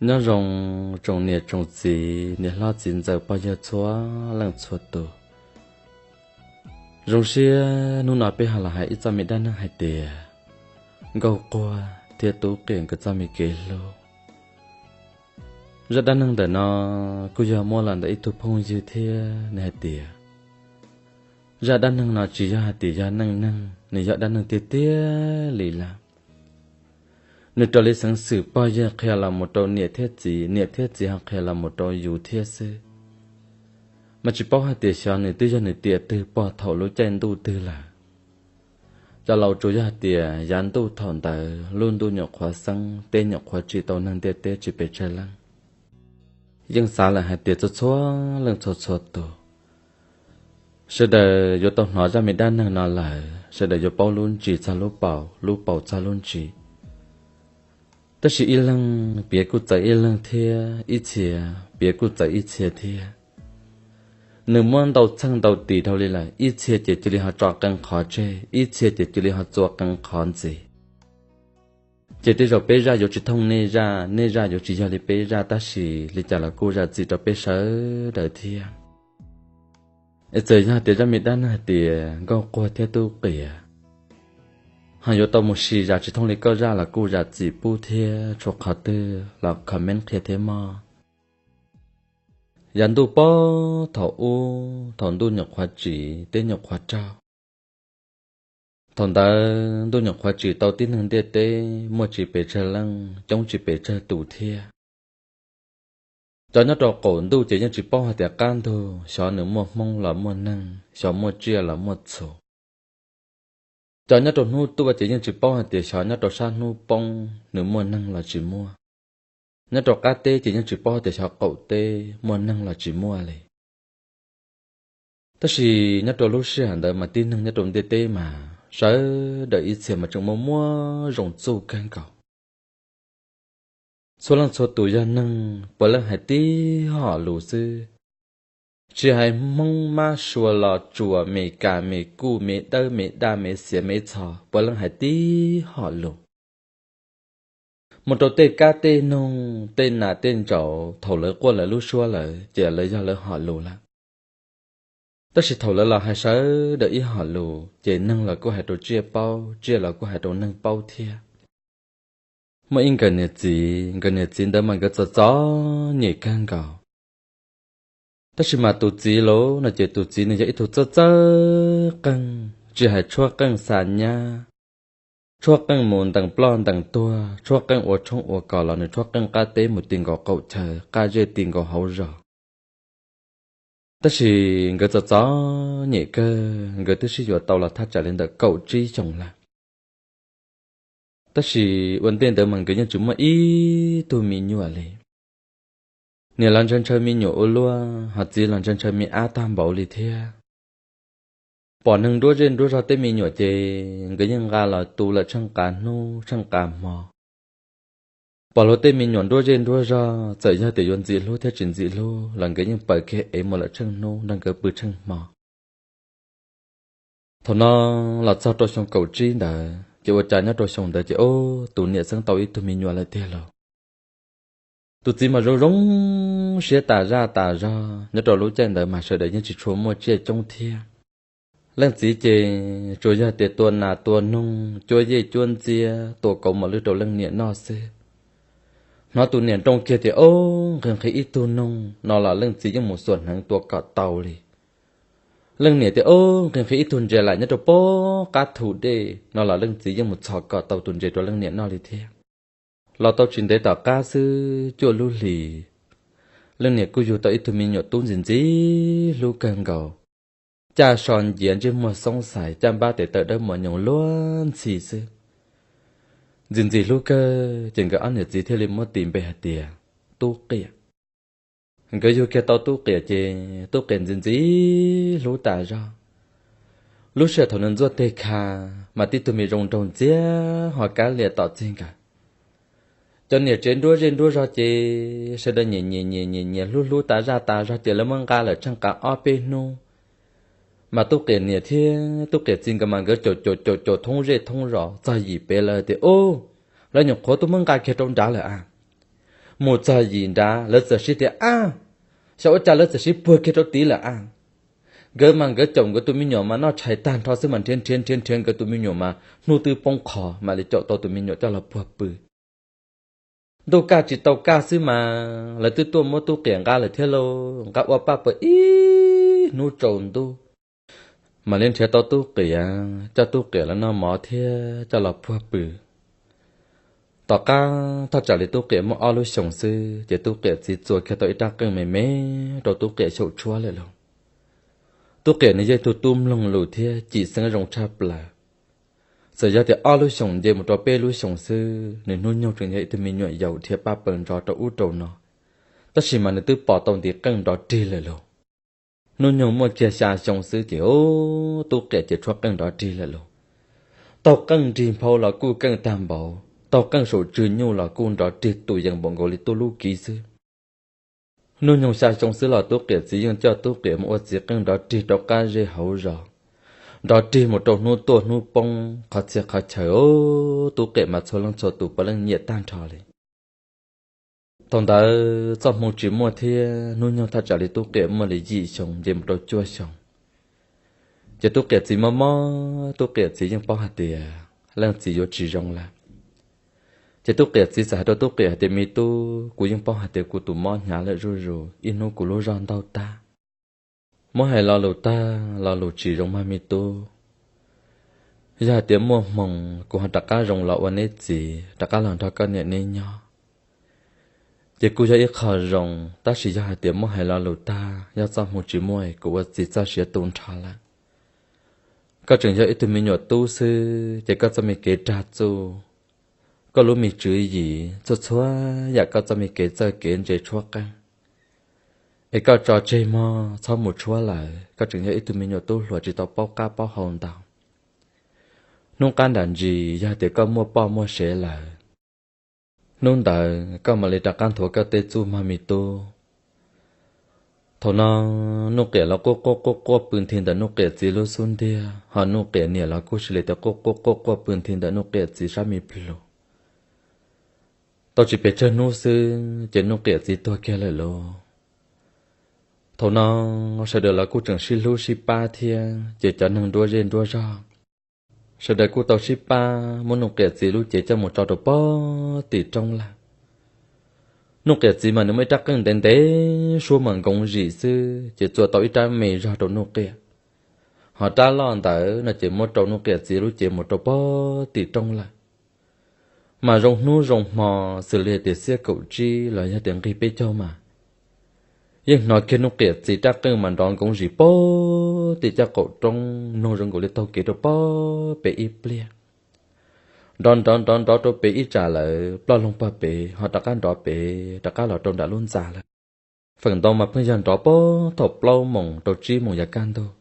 Nyob zoo tsoom niam tsoom txiv, niam hlob txiv ntxawm pog yawg txhua leej txhua tus. Zoo siab hnub no peb ho los hais ib txoj me dab neeg hais tias Nkauj Quag thiab Tub Qias nkawd txoj me kev hlub. Zaj dab neeg ntawm no kuj yog muab los ntawm ib tug phooj ywg thiab nws hais tias zaj dab neeg no tsis yog hais tias yog neej neeg, nws yog dab neeg tiag tiag li lawm. Nws raws li xeev xwm pog yawg qhia los mus rau niam thiab txiv, niam thiab txiv ho qhia los mus rau yus thiab xwb. Mas tsis paub hais tias xyov nws twb yog nws tiam twg pog thaum lub caij ntuj twg lawm. Cov laus tsuas yog hais tias yav ntuj thaum ntawd lub ntuj nyuam qhuav xeeb, teb nyuam qhuav tsim tau neeg ntiaj teb tsis pes tsawg leej. Yeej xav lawm hais tias txhua txhua leej txhua txhua tus, sawv daws yuav tau hnov zaj me dab neeg no lawm, sawv daws yuav paub lub ntsis txog lub paus, lub paus txog lub ntsis. Tab sis ib leeg piav kuj txawv ib leeg thiab, ib txhia piav kuj txawv ib txhia thiab. Nws muab ntau txheej ntau tis dhau li lawm, ib txhia ces cia li ho tso qee qhov tseg, ib txhia ces cia li ho txua qee qhov ntxiv. Ces tej zaum peb zaj yuav tsis thooj nej zaj, nej zaj yuav tsis yog li peb zaj, tab sis li cas los kuj zam txim rau peb sawv daws thiab. Es txawm yog tias zaj me dab neeg hais tias Nkauj Quag thiab Tub Qias, ho yuav tau mus sim zam tsis thooj li koj zaj los kuj zam txim pub thiab, tshuav qhov twg los comment qhia thiab mog. Yav ntuj pob thaum ub, thaum ntuj nyuam qhuav tsim, teb nyuam qhuav raug. Thaum ntawd ntuj nyuam qhuav tsim tau tib neeg ntiaj teb muaj tsis pes tsawg leej, coob tsis pes tsawg tus thiab. Cov nyob rau qaum ntuj ces yeej tsis paub hais tias qab ntug xyov nws muaj hmoob los muaj neeg, xyov muaj tsiaj los muaj txhu. Cov nyob rau hnub tuaj ces yeej tsis paub hais tias xyov nyob rau sab hnub poob nws muaj neeg los tsis muaj, nyob rau qab teb ces yeej tsis paub hais tias xyov qaum teb muaj neeg los tsis muaj li. Tab sis nyob rau lub sij hawm ntawd mas tib neeg nyob rau ntiaj teb mas sawv daws ib txhia mas tseem muaj muaj zoo txuj kawg nkaus. Txhua leej txhua tus yog neeg puav leej hais tib hom lus xwb, tsis hais hmoob mab sua los tsuas, me kas me kuj, me dawb me daj, me xiav me txho, puav leej hais tib hom lus. Mus rau tej kab tej noog, tej nas tej ntsaum, thaum lawv quaj lawv lub suab lawm ces lawv yog lawv hom lus lawm. Tab sis thaum lawv los hais sawv daws ib hom lus ces neeg los kuj hais rau tsiaj paub, tsiaj los kuj hais rau neeg paub thiab. Muaj ib nkawm niam txiv, nkawd niam txiv ntawd mas nkawd txom txom nyem kawg nkaus. Tab sis mas tus txiv lauj no ces tus txiv nws yog ib tug txawj txawj qeej, tsis hais tshuab qeej xa nyab, tshuab qeej mus ntees ploj ntees tuag, tshuab qeej ua tshoob ua kos los nws tshuab qeej qab teb mus ti nkaus qaum chaw, qab zej ti nkaus hauv zos. Tab sis nkawd txom txom nyem kawg, nkawd twb sib yuav tau los thaj tsam li ntawm kaum tsib xyoos lawm. Tab sis ua ntej ntawd mas nkawd yeej tsis muaj ib tug me nyuam li. Niam los ntshaw ntshaw me nyuam ua luaj, ho txiv los ntshaw ntshaw me ab tag npaum li thiab. Pom neeg nruab zej nruab zog tej me nyuam ces nkawd yeej nqa los tu lawm tsheej qas hnub tsheej qas hmo. Pom luag tej me nyuam nruab zej nruab zog, txawm yog tias yuav ntxim hlub thiab tsis ntxim hlub los nkawd yeej paws kiag ev mus lawm tsheej hnub nrog nkawd pw tsheej hmo. Thaum no los txog rau xyoo kaum tsib ntawd ces ua cas nyob rau xyoo ntawd ces ub, tus niam xeeb tau ib tug me nyuam lawm tiag lauj. Tus txiv mas zoo zoo siab tas zaj tas zog, nyob rau lub caij ntawd mas sawv daws yeej tsis tshua muaj tsiaj coob thiab. Leej txiv ces tsuas yog tias tua nas tua noog, cuab yej cuab ntxiab, tua kauv mos lwj rau leej niam noj xwb. Hnov tus niam nroo kiag tias ub, nqhis nqhis ib tug noog no los leej txiv yeej mus xuas hneev tua kom tau li. Leej niam tias ub, nqhis nqhis ib tug ntses laim nyob rau pob qab thu dej no los leej txiv yeej mus txhos kom tau tus ntses rau leej niam noj li thiab. Los tau tsis ntev tom qab xwb cuaj lub hlis, leej niam kuj yug tau ib tug me nyuam tub ntxim ntxim hlub kawg nkaus. Caj so nciav ntsej muag xoob xais, caj npab tes taw dawb mos nyoos luag ntxhi xwb. Ntxim ntxim hlub kawg ces nkawd ob niam txiv thiaj li muab tis npe hais tias Tub Qias. Nkawd yug kiag tau Tub Qias ces Tub Qias ntxim ntxim hlub tas zog. Lub sij hawm thaum nws ntxuaj teg kha mas tib tug me zoo nraug ntxiag ho kab liam tom txig nkawd. Cov niam tsev nruab zej nruab zog ces sawv daws nyiam nyiam nyiam nyiam nyiam hlub hlub tas zaj tas zog ces lawv muab nqa lawm tsheej qas ob peb hnub. Mas Tub Qias niam thiab Tub Qias txiv nkawd mas nkawd caum caum caum caum thoob zej thoob zos txog yim pem lawm tias ub, lawv nyuam qhuav tuaj muab nqa kiag rau nrad lawm a. Mus txog yim nrad lawv txawm sib tias, Ab, xyov ua cas lawv txawm sib puag kiag rau tid lawm a. Nkawd mas nkawd caum nkawd tus me nyuam mas noj tshais tag nrho xwb mas nrhiav nrhiav nrhiav nrhiav nkawd tus me nyuam mas hnub twb poob qho mam li caum tau tus me nyuam coj los puag pw. Ntuj kaj tsis tau kaj xwb mas lawv twb tuaj muab Tub Qiam nqa lawm thiab lauj, nqa ua paj pawg ib hnub tsaus ntuj. Mam li nrhiav tau Tub Qiam, coj Tub Qiam los noj mov thiab coj los puag pw. Tom qab thaj tsam li Tub Qiam muaj ob lub xyoos xwb ces Tub Qiam txiv txua kiag tau ib rab qeej me me rau Tub Qiam xyaum tshuab lawm lauj. Tub Qiam nws yog ib tug tub mloog lus thiab cim xeeb zoo tshaj plaws. Txawm yog tias ob lub xyoos nce mus rau peb lub xyoos xwb, nws hnub nyoog tseem yog ib tug me nyuam yaus dhia paj pawg nrov rau ub rau no, tab sis mas nws twb pom tau ntiv qeej nrov rig lawm lauj. Hnub nyoog muaj kiag xya xyoo xwb ces ub, Tub Qiam ces tshuab qeej nrov rig lawm lauj. Taug qeej nrig nphau los kuj keej tag npaum, taug qeej saum tswg nyuj los kuj nrov rig tus yees npaum nkaus li tuj lub kiv xwb. Hnub nyoog xya xyoo xwb los Tub Qiam txiv yeej coj Tub Qiam mus ua txiv qeej nrov rig rau qab zej hauv zos, nrov rig mus rau hnub tuaj hnub poob, qhov txhia qhov chaw, Tub Qiam mas txhua leej txhua tus puav leej nyiam tag nrho li. Thaum ntawd txoj hmoo tsis muaj thiab, hnub nyoog thaj tsam li Tub Qiam muaj li yim xyoo nce mus rau cuaj xyoo. Ces Tub Qiam txiv mob mob, Tub Qiam txiv yeej paub hais tias leej txiv yuav tsis zoo lawm. Ces Tub Qiam txiv txawm hais rau Tub Qiam hais tias, Me tub, kuv yeej paub hais tias kuv tus mob hnyav lawm zuj zus, ib hnub kuv lub zog ntaug tag. Muab hais lo lus tag, lo lus tsis zoo mas me tub. Yog hais tias muaj hmoo kuv ho rov qab zoo los ua neb txiv, rov qab los nrog koj niam neb nyob, ces kuj yog ib qho zoo. Tab sis yog hais tias muab hais lo lus tag, yog txoj hmoo tsis muaj es kuv ua txiv txoj sia tu nrho lawm. Koj tseem yog ib tug me nyuam tub xwb ces koj txoj me kev rag txuj, koj lub me tswv yim, txhua txhua yam koj txoj me kev txawj kev ntse tshuab qeej, es koj tso tseg mog, txhob mus tshuab lawm. Koj tseem yog ib tug me nyuam tub hluas tsis tau paub qab paub hau ntau. Hnub qab nram ntsis yog tias koj muaj poj muaj sev lawm, hnub ntawd koj mam li rov qab nthuav koj tej txuj mog me tub. Thaum no Nuj Qiam los quaj quaj quaj quaj pw nthi ntawm Nuj Qiam txiv lub xub ntiag, ho Nuj Qiam niam los kuj cia li tias quaj quaj quaj quaj pw nthi ntawm Nuj Qiam txiv sab me plhu. Tau tsis pes tsawg hnub xwb ces Nuj Qiam txiv tuag kiag lawm lauj. Thaum no sawv daws los kuj tseem sib hlub sib pab thiab, ces cov neeg nruab zej nruab zog sawv daws kuj tau sib pab muab Nuj Qiam txiv lub cev coj mus tso rau pog tim roob lawm. Nuj Qiam txiv mas nws muaj ib rab qeej ntev ntev suab mas nkoov zim xwb, ces txua tau ib rab me zog rau Nuj Qiam. Ho rab loj ntawd no ces muab rau Nuj Qiam txiv lub cev mus rau pog tim roob lawm. Mas zoo hnub zoo hmo, xws li hais tias xiab kaum tsib los yog tias nqig peb caug mas, yeej hnov kiag Nuj Qiam txiv rab qeej mas nrov nkoov zim pog tim caj qaum roob, mloog zoo nkaus li taug kev rau pog pem ib pliag. Nrov nrov nrov nrov rau pem ib tsam lawm ploj loo pog pem ho rov qab nrov pem rov qab los rau nram lub ntxa lawm. Feem ntau mas pheej yog nrov pog thaum plaub moos rau tsib moos yav kaj ntug.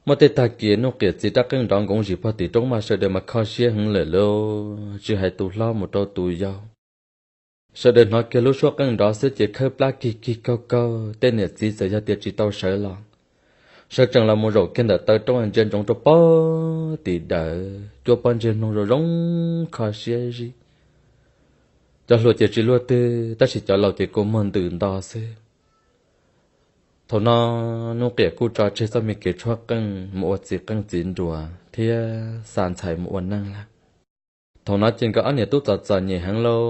Muaj tej tag kis Nuj Qiam txiv rab qeej nrov nkoov zim pog tim roob mas sawv daws mas kho siab heev lawm lauj, tsis hais tus hlob mus rau tus yau. Sawv daws hnov kiag lub suab qeej nrov xwb ces khawb plab kig kig kaug kaug, tej niam txiv txawm yog tias tsis tau sawv los, sawv tsees los mus zaum kiag ntawm taw roob ntsia ntsoov rau pog tim dawm, cuab pob ntseg mloog zoo zoo kho siab zib. Cov hluas ces tsis luaj twg, tab sis cov laus ces kua muag ntws nto xwb. Thaum no Nuj Qiam kuj tso tseg txoj me kev tshuab qeej mus ua txiv qeej txiv nruas thiab xa ntxhais mus ua neej lawm. Thaum no ces nkawd ob niam tub txom txom nyem heev lauj,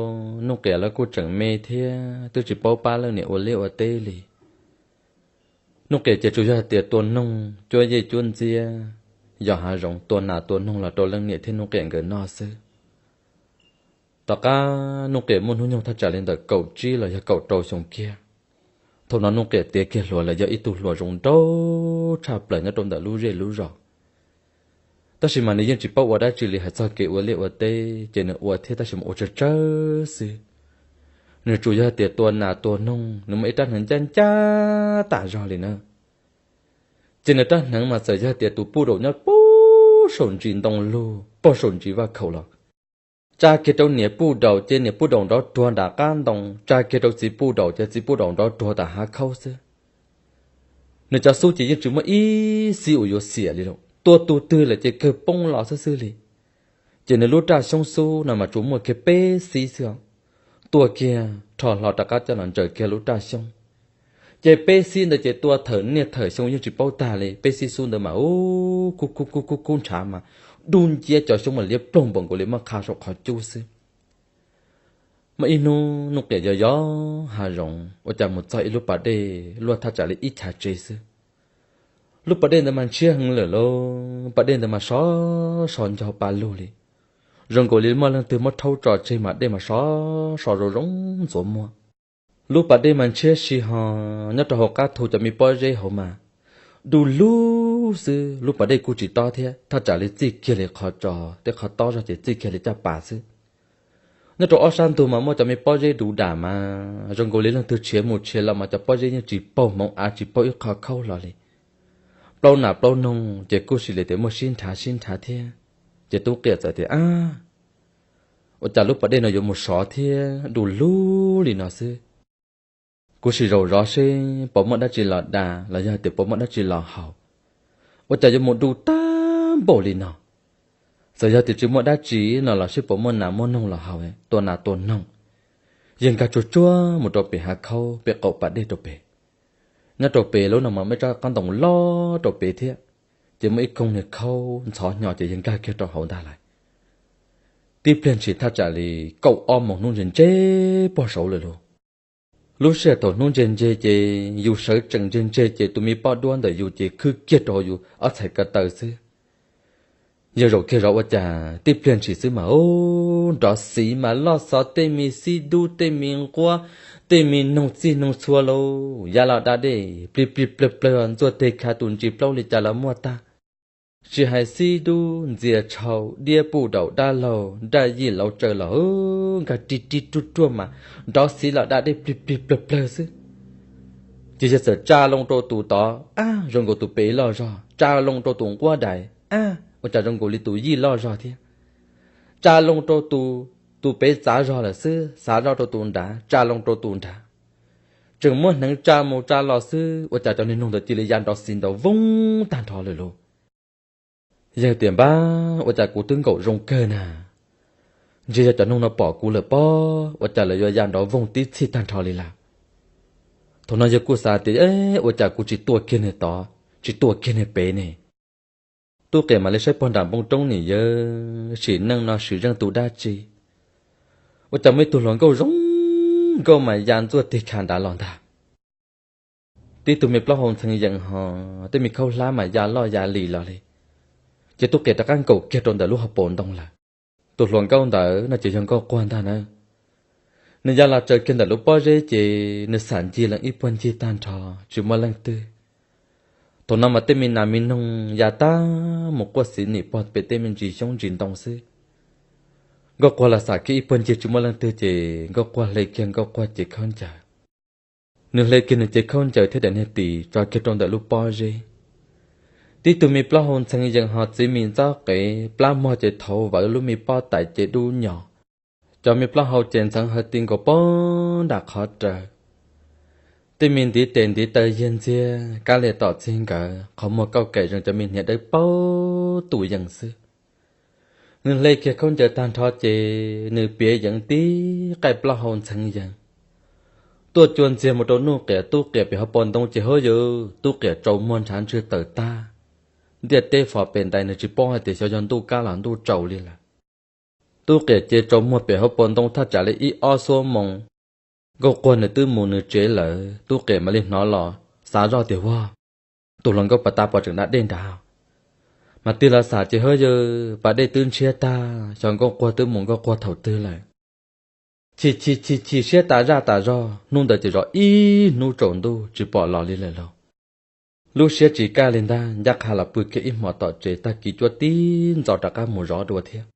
Nuj Qiam lawv kuj tseem me thiab twb tsis paub pab leej niam ua liaj ua teb li. Nuj Qiam ces tsuas yog hais tias tua noog cuab yej cuab ntxiab, yos hav zoov tua nas tua noog los rau leej niam thiab Nuj Qiam nkawd noj xwb. Tom qab Nuj Qiam muaj hnub nyoog thaj tsam li ntawm kaum tsib los yog kaum rau xyoo kiag, thaum no Nuj Qiam tiav kiag hluas lawm, yog ib tug hluas zoo nraug tshaj plaws nyob rau ntawm lub zej lub zos. Tab sis mas nws yeej tsis paub ua dab tsi li hais txog kev ua liaj ua teb, ces nws ua thiab tab sis mas ua tsawg tsawg xwb. Nws tsuas yog tias tua nas tua noog, nws muaj ib rab hneev ncaj ncaj tas zog li na. Ces nws rab hneev mas txawm yog tias tus puj daum nyob puag saum ntsis ntoo lug, puag saum ntsis vaj khaum los, tsa kiag rau niam puj daum ces niam puj daum nrov ruag nram qab ntoo, tsa kiag rau txiv puj daum ces txiv puj daum nrov ruag tam hav khaub xwb. Nws cov xub ces yeej tsis muaj ib xib uas yuav xiam li lauj, tua tus twg lawm ces kawg poob los xwb xwb li. Ces nws lub raj xyoob xub no mas tsuas muaj kiag peb xib xwb os. tuaj kiag rho hlo rov qab coj los ntsaws kiag lub raj xyoob. Ces peb xib ntawd ces tua thawm niaj thawm xyoo yeej tsis paub tag li, peb xib xub ntawd mas ub, kub kub kub kub kub ntshav mas dub nciab, cov xyoob mas liab ploog npaum nkaus li muab qha saum qhov cub xwb. Muaj ib hnub Nuj Qiam yog yog hav zoov ua cas mus txog ib lub pas dej luaj thaj tsam li ib chav tsev xwb. Lub pas dej ntawd mas ntshiab heev lawm lauj, pas dej ntawd mas sov so ncog pa lug li, zoo nkaus li muaj leej twg muab rhaub tso tseg mas dej mas sov so zoo zoo ntxuav muag. Lub pas dej mas ntshiab si ho nyob rau hauv qab thu cov me pob zeb hauv mas du lug xwb, lub pas dej kuj tsis tob thiab, thaj tsam li txij kiag li qhov tso, tej qhov tob zog ces txij kiag li caj pas xwb. Nyob rau ob sab ntug mas muaj cov me pob zeb duv dam mas zoo nkaus li leej twg tshiav mus tshiav los mas cov pob zeb yeej tsis paug hmoov av tsis paug ib qho khaub hlo li. Plaub nas plaub noog ces kuj sim li tias muaj sib nrhav sib nrhav thiab. Ces Tub Qiam txawm tias, Ab, ua cas lub pas dej no yuav mus sov thiab du lug li no xwb? Kuv sim zaum zov seb puas muaj dab tsi los da los yog tias puas muaj dab tsi los haus. Ua cas yuav mus du tag npaum li no? Txawm yog tias tsis muaj dab tsi no los seb puas muaj nas muaj noog los haus, tua nas tua noog. Yawg nkag tsuag tsuag mus rau pem hav khaub pem qaum pas dej rau pem. Nyob rau pem lub no mas muaj ib tsob qab ntoo loj rau pem thiab, ces muaj ib koog niag khaub ntxhov hnyo ces yawg nkag kiag rau hauv ntag lawm. Tib pliag ntshis thaj tsam li kaum ob moos hnub ntse ntse pog saud lawm lauj. Lub sij hawm thaum hnub ntse ntse ces yus sawv tsees ntse ntse ces tus me pob duab ntawm yus ces khwb kiag rau hauv yus ob txhais ko taw xwb. Yawg zaum kiag zov ua cas tib pliag ntshis xwb mas ub, nrov xiv mas loj xov tej me xib dub tej me nquab, tej me noog txij noog txhua lauj, ya los da dej plig plig plawg plawg, ntxuaj teg kha tus ntsis plaub li cas los muaj tag. Tsis hais xib dub ntxias tshau diab puj daum dab laug nraj yij lauv tsaws los nkag rig rig ruaj ruaj mas nrov xiv los da dej plig plig plawg plawg xwb. Ces yawg txawm tsa loo rau tus tod, ab, zoo nkaus tus pem loj zog, tsa loo rau tus nquab dais, ab, ua cas zoo nkaus li tus yij loj zog thiab. Tsa loo rau tus, tus pem txav zog lawm xwb, xav zoj rau tus nrad, tsa loo rau tus nrad. Tseem muab hneev tsa mus tsa los xwb, ua cas cov niag noog ntawd cia li ya nrov xiv nrov voog tag nrho lawm lauj. Yawg tias, Npab, ua cas kuv twb nkaum zoo kawg na, ntshe yog cov noog no pom kuv lawm pob, ua cas lawv yuav ya nrov voog tib txhij tag nrho li lawm. Thaum no yawg kuj xav tias, Ua cas kuv tsis tua kiag niag tod, tsis tua kiag niag pem ne? Tub Qiam mam li saib pog nram npoo roob nim yawg sim neej no sim zeej tus dab tsi, ua cas muaj ib tug hluas nkauj zoo nkauj mas ya ntxuaj tig kha nrad los ntag. Tib tug me plaub hau ntxheev yees ho tej me khaub hlab mas ya loj ya lis los li. Ces Tub Qiam rov qab nkaum kiag rau ntawm lub hauv paus ntoo lawm. Tus hluas nkauj ntawd no ces yog Nkauj Quag ntag na. Nws ya los tsaws kiag ntawm lub pob zeb ces nws xam ncig lees ib puag ncig tag nrho, tsis muaj leej twg. Thaum no mas tej me nas me noog ya tag mus quaj xiv nim pog pem tej me ntsis xyoob ntsis ntoo xwb. Nkauj Quag los xam kiag ib puag ncig tsis muaj leej twg ces Nkauj Quag hle kiag Nkauj Quag cev khaub ncaws. Nws hle kiag nws cev khaub ncaws thiab daim niag tis tso kiag rau ntawm lub pob zeb. Tib tug me plaub hau ntxheev yees ho txiv mis ntxob qev, plab mog ces thauv vawv, lub me pob tais ces dub nyos. Cov me plaub hau ces ntxeev hawv ti nkaus poob nram qhov raws. Tej me ntiv tes ntiv taw yiag ntxiag, kab lia tom txig nkawd, qhov muag kauj kaim zees, cov me hniav dawb paug tus yees xwb. Nws hle kiag khaub ncaws tag nrho ces nws piav yees tib qaij plaub hau ntxheev yees tuaj cua ntxiag mus rau Nuj Qiam Tub Qiam pem hauv paus ntoo ces hab yawg, Tub Qiam tsaus muag ntshav ntswg tawm tag, ntiaj teb fov pes ntais, nws tsis paub hais tias xyov yog ntuj kab los ntuj tsaus li lawm. Tub Qiam ces tsaus muag pem hauv paus ntoo thaj tsam li ib ob xuab moos. Nkauj Quag nws twb mus nws tsev lawm, Tub Qiam mam li hnov los xav zoj tias, Ua, tus hluas nkauj pas tas pom tseem da dej nrad. Mas tig los xam ces hab yawg, pas dej twb ntshiab tag, xyov Nkauj Quag twb mus Nkauj Quag thaum twg lawm. Chim chim chim chim siab tas zaj tas zog, hnub ntawd ces zov ib hnub tsaus ntuj tsis pom los li lawm lauj. Lub siab tsis kaj li ntag, ncaj qha los pw kiag ib hmos tom tsev, tag kis cuab tib ntxov rov qab mus zov dua thiab.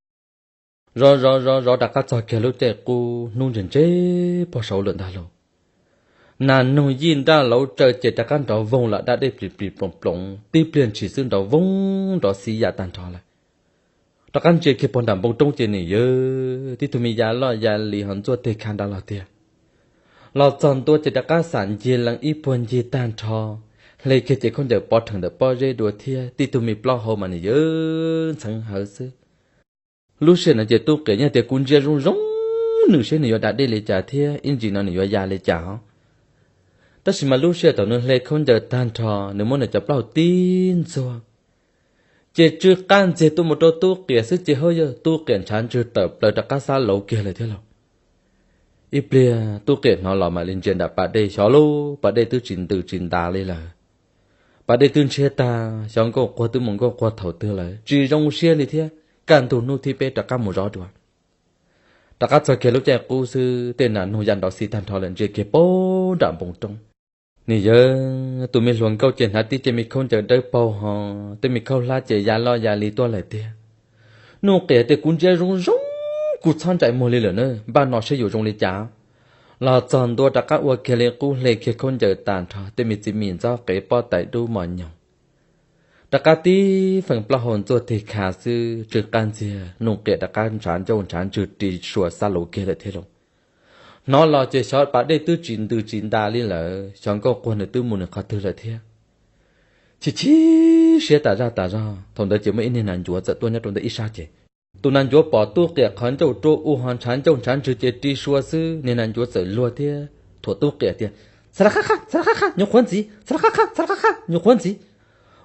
Zov zov zov zov rov qab txog kiag lub caij qub hnub ntse ntse pog saud lawm ntag lauj. Nas noog yij nraj lauv tsaws ces rov qab nrov voog los da dej plis plis ploos ploos, tib pliag ntshis xwb nrov voog nrov xiv yam tag nrho lawm. Rov qab ntsia kiag pog nram npoo roob ces nim yawg, tib tug me ya loj ya lis ho ntxuaj teg kha nrad los tiag. Los txog ntua ces rov qab xam ncig lees ib puag ncig tag nrho, hle kiag cev khaub ncaws pov rhees ntawm pob zeb dua thiab, tib tug me plaub hau mas nim yawg ntxheev hawv xwb. Lub sij hawm no ces Tub Qiam yeej tias, Kuv ntsia zoo zoo nws seb nws yuav da dej li cas thiab ib ntsis no nws yuav ya li cas os. Tab sis mas lub sij hawm thaum nws hle khaub ncaws tag nrho, nws muab nws cov plaub hau tib ntxuag, ces tsw qab ntxiag tuaj mus rau Tub Qiam xwb ces hauj yog Tub Qiam ntshav ntswg tawm plaws rov qab xab lauv kiag lawm thiab lauj. Ib pliag Tub Qiam hnov los mam li ntsia nram pas dej, xyov lauj, pas dej twb tsis ntws tsis ntas li lawm. Pas dej twb ntshiab tag, xyov Nkauj Quag twb mus Nkauj Quag thaum twg lawm, tsis zoo siab li thiab. Kaj ntug hnub thib peb rov qab mus zov dua. Rov qab txog kiag lub caij qub xwb, tej nas noog ya nrov xis tag nrho lawm, ntsia kiag puag nram npoo roob. Nws yawg tus me hluas nkauj ces hnav tib ce me khaub ncaws dawb paug ho, tej me khaub hlab ces ya loj ya li tuaj lawm tiag. Nuj Qiam tias, kuv ntsia zoo zoo, kuv txhob ntsais muag li lawm na, npaj no seb yuav zoo li cas. Los txog ntua rov qab ua kiag li qub, hle kiag khaub ncaws tag nrho, tej me txiv mis ntxob qev pob tais dub mos nyoos, rov qab tib feem plaub hau ntxuaj teg khav xwb, tsw qab ntxiag, Nuj Qiam rov qab ntshav ncauj ntshav ntswg ris suas xab lauv kiag lawm thiab lauj. Hnov los ces xyov pas dej twb tsis ntws tsis ntas li lawm, xyov Nkauj Quag nws twb mus nws qhov twg lawm thiab. Chim chim siab tas zaj tas zog, thaum ntawd ces muaj ib niag nas ncuav txawm tuaj nyob rau ntawm ib sab ces, tus nas ncuav pom Tub Qiam qhov ncauj rua u ho ntshav ncauj ntshav ntswg ces ris suas xwb, niag nas ncuav txawm luag thiab thuam Tub Qiam tias, txhab la qhab qhab, txhab la qhab qhab, nyuam qhuav ntxiv, txhab la qhab qhab, txhab la qhab qhab, nyuam qhuav ntxiv.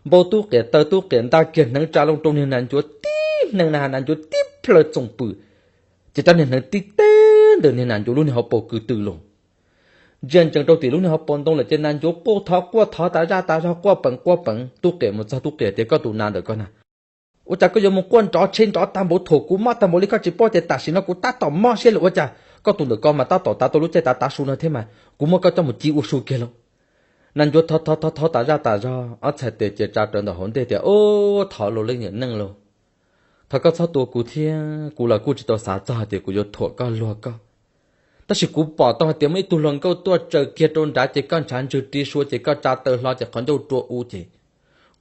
Npau Tub Qiam taw, Tub Qiam nta kiag hneev tsa loo rau niag nas ncuav tib hneev na, nas ncuav tib plhaw txoom pwm, ces rab niag hneev tib teb ntawm niag nas ncuav lub niag hauv paus kwv tw los. Ntsia ntsees rau tim lub niag hauv paus ntoo lawm ces nas ncuav quaj thov quaj thov tas zaj tas zog, quaj peem quaj peem. Tub Qiam mus txog, Tub Qiam tias, koj tus nas ntawm koj na. Ua cas koj yuav mus quaj nrov tsheb nrov tag npaum, thuam kuv mob tag npaum li, koj tsis paub tias tam sim no kuv tab tom mob siab li? Ua cas koj tus ntawm ko mas tab tom tav tau lub caij tav tav su no thiab mas kuv muab koj coj mus ci ua su kiag lauj. Nas ncuav thov thov thov thov tas zaj tas zog, ob txhais tes cia tsa rawv ntawm hauv ntej tias, ub, thov lauj, leej yawm neej lauj, thov koj txhob tua kuv thiab. Kuv los kuj tsis tau xav txog tias kuv yuav thuam koj luag koj. Tab sis kuv pom tau hais tias muaj ib tug hluas nkauj tuaj tsaws kiag rau nrad ces koj ntshav ntswg ris suas ces koj tsa taw hlo ces qhov ncauj rua u ces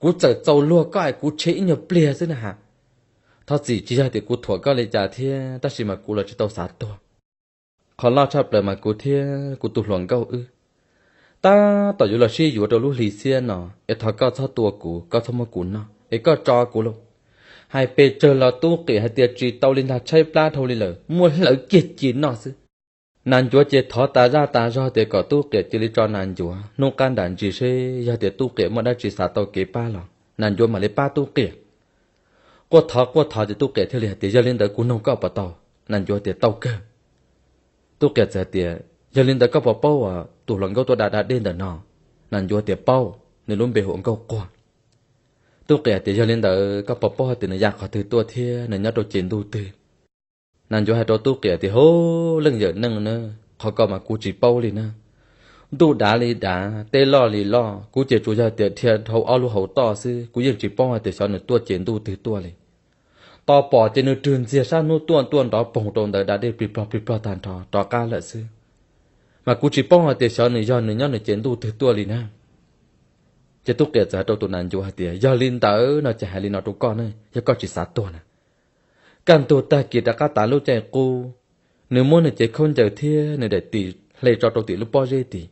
kuv txawm txaus luag koj es kuv tshe ib nyuag pliag xwb na has. Thov txim, tsis yog tias kuv thuam koj li cas thiab, tab sis mas kuv los tsis tau xav tuag. Qhov loj tshaj plaws mas kuv thiab kuv tus hluas nkauj wb tab tom yuav los sib yuav rau lub hli xiab no, es thov koj txhob tua kuv, koj txhob muab kuv noj, es koj tso kuv lauj. Hais pes tsawg los Tub Qiam hais tias tsis tau li ntag, tshaib plab dhau li lawm, muab hlawv kiag ci noj xwb. Nas ncuav ces thov tas zaj tas zog tias kom Tub Qiam cia li tso nas ncuav hnub qab nram ntsis seb yog tias Tub Qiam muaj dab tsi xav tau kev pab los nas ncuav mam li pab Tub Qiam. Quaj thov quaj thov ces Tub Qiam thiaj li hais tias, yog li ntawd kuv noog koj puas tau? Nas ncuav tias, tau kawg. Tub Qiam txawm hais tias, yog li ntawd koj puas paub tus hluas nkauj tuaj da da dej ntawm no? Nas ncuav tias, paub, nws lub npe hu ua Nkauj Quag. Tub Qiam tias, yog li ntawd koj puas paub hais tias nws ya qhov twg tuaj thiab nws nyob rau ces ntuj twg? Nas ncuav hais rau Tub Qiam tias, hauv, leej yawm neej na, qhov ko mas kuv tsis paub li na. Ntuj dav li dav, teb loj li loj, kuv ces tsuas yog tias dhia dhau ob lub hauv toj xwb, kuv yeej tsis paub hais tias xyov nws tuaj ces ntuj twg tuaj li. Tos pom ces nws rwg ntxiag sab hnub tuaj tuaj nrov poog rau ntawd da dej plig plog plig plog tag nrho rov qab lawm xwb. Mas kuv tsis paub hais tias xyov nws yog nws nyob nws ces ntuj twg tuaj li na. Ces Tub Qiam txawm hais rau tus nas ncuav hais tias, yog li ntawd no ces hais li no rau koj ne, yog koj tsis xav tuag na, kaj ntug tag kis rov qab tav lub caij qub, nws muab nws cev khaub ncaws thiab nws daim tis hle tso rau tim lub pob zeb tid,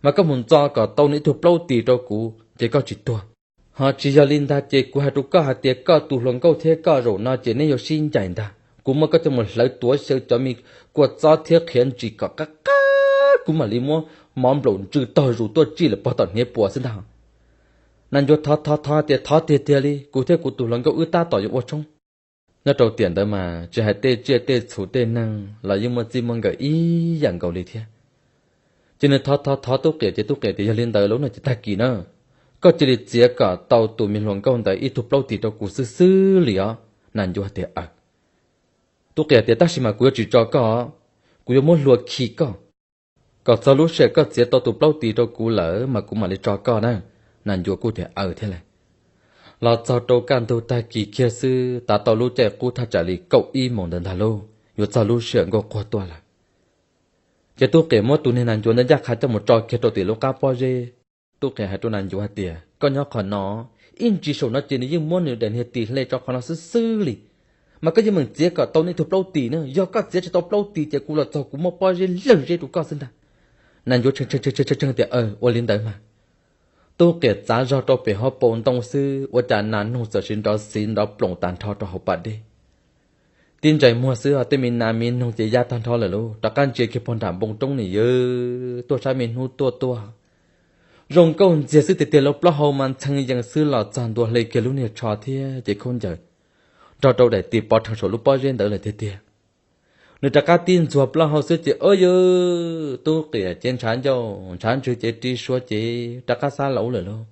mas koj mus ntxo kom tau nws ib tug plaub tis rau kuv ces koj tsis tuag. Ho tsis yog li ntag ces kuv hais rau koj hais tias koj tus hluas nkauj thiab koj zaum no ces neb yuav sib ncaim ntag. Kuv muab koj coj mus hlawv tuav xyaw cov me kua txob thiab qhiav ntsis kom qab qab, kuv mam li muab mov nplaum ntsw tog zus tuaj tsij lawm pog tom hniav puas xwb ntag. Nas ncuav thov thov thov tias, thov tiag tiag li, kuv thiab kuv tus hluas nkauj wb tab tom yuav ua tshoob. Nyob rau tiam ntawd mas tsis hais tej tsiaj tej txhu tej neeg los yeej muaj txij muaj nkawm ib yam nkaus li thiab. Ces nws thov thov thov Tub Qiam ces Tub Qiam tias, yog li ntawd lawm no ces tag kis na, koj cia li txiav kom tau tus me hluas nkauj ntawd ib tug plaub tis rau kuv xwb xwb li os. Nas ncuav tias, aw. Tub Qiam tias, tab sis mas kuv yuav tsis tso koj, kuv yuav muab hlua khi koj. Kom txog lub sij hawm koj txiav tau tus plaub tis rau kuv lawm mas kuv mam li tso koj na. Nas ncuav kuj tias, aw thiab lawm. Los txog rau kaj ntug tag kis kiag xwb, tav tau lub caij qub thaj tsam li kaum ib moos ntawd ntag lauj, yuav txog lub sij hawm Nkauj Quag tuaj lawm. Ces Tub Qiam muab tus niag nas ncuav ntawd ncaj qha coj mus tso kiag rau tim lub qab pob zeb. Tub Qiam hais rau nas ncuav hais tias, koj nyob qhov no, ib ntsis saum no ces nws yeej muab nws daim niag tis hle tso qhov no xwb xwb li. Mas koj yeej meem txiav kom tau nws ib tug plaub tis na, yog koj txiav tsis tau plaub tis ces kuv los txog kuv muab pob zeb lawg zeb rau koj xwb ntag. Nas ncuav tshee tshee tias, aw, ua li ntawd mas. Tub Qiam txav zog rau pem hauv paus ntoo xwb, ua cas nas noog txawm sis nrov xiv nrov ploom tas nrho rau hauv pas dej. tib ntsais muag xwb ho tej me nas me noog ces ya tag nrho lawm lauj. Rov qab ntsia kiag pog nram npoo roob ni yawg tuaj sab me hnub tuaj tuaj. Zoo nkauj ntxiag xwb tiag tiag lauj, plaub hau mas ntxhee yees xwb los txog ntua hle kiag lub niag tsho thiab cev khaub ncaws nrog rau daim tis pov rhees saum lub pob zeb ntawd lawm tiag tiag. Nws rov qab tib ntxuag plaub hau xwb ces ua yawg Tub Qias ces ntshav ncauj ntshav ntswg ces ri suav ces rov qab xab lauv lawm lauj.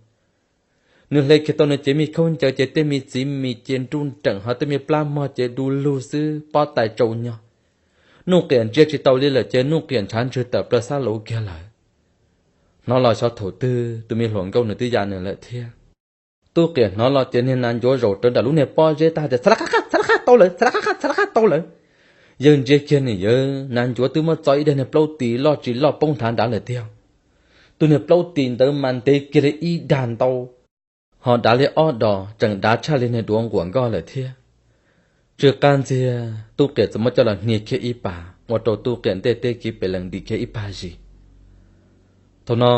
Nws hle kiag tau nws cev me khaub ncaws ces tej me txiv mis ces nruj nreem ho tej me plab mog ces du lug xwb pob tais tsaus nyog. Nuj Qias ntsia tsis tau li lawm ces Nuj Qias ntshav ntswg tawm plaws xab lauv kiag lawm. Hnov los xyov thaum twg tus me hluas nkauj nws twb ya nws lawm thiab. Tub Qias hnov los ces niag nas ncuav zaum rawv nram lub niag pob zeb tag tias txhad la qab qab txhad la qab tau lawm, txhad la qab qab txhad la qab tau lawm. Yawg ntsia kiag nws yawg nas ncuav twb muab txo ib daig niag plaub tis loj tsis loj poob nrhav nrad lawm tiag. Tus niag plaub tis ntawd mas ntev kiag li ib dag ntau, ho dav li ob dos tseem dav tshaj li niag duav nquam nkoj lawm thiab. Tsw qab ntxiag Tub Qias txawm muab coj los hnia kiag ib pas ua rau Tub Qias ntej teb kiv pem lees dim kiag ib pag zis. Thaum no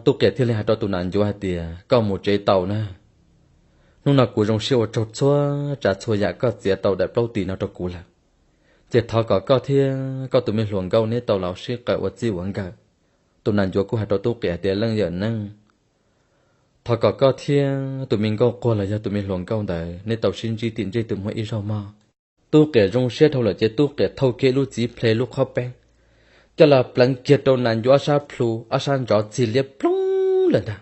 Tub Qias thiaj li hais rau tus nas ncuav hais tias koj mus tsev tau na. Hnub no kuv zoo siab ua tsaug txhua tsav txhua yam koj txiav tau daim plaub tis no rau kuv lawm. Ces thov kom koj thiab koj tus me hluas nkauj neb tau los sib qawm ua txij ua nkawm. Tus nas ncuav kuj hais rau Tub Qias hais tias leej yawm neej, thov kom koj thiab tus me nkauj quag los yog tus me hluas nkauj ntawd neb tau sib ntsib tim ntsej tus muag ib zaug mog. Tub Qias zoo siab dhau lawm ces Tub Qias thau kiag lub txiv plhe lub qhob peeb coj los pleev kiag rau nas ncuav ob sab plhu ob sab ntsov txig liab ploog lawm ntag.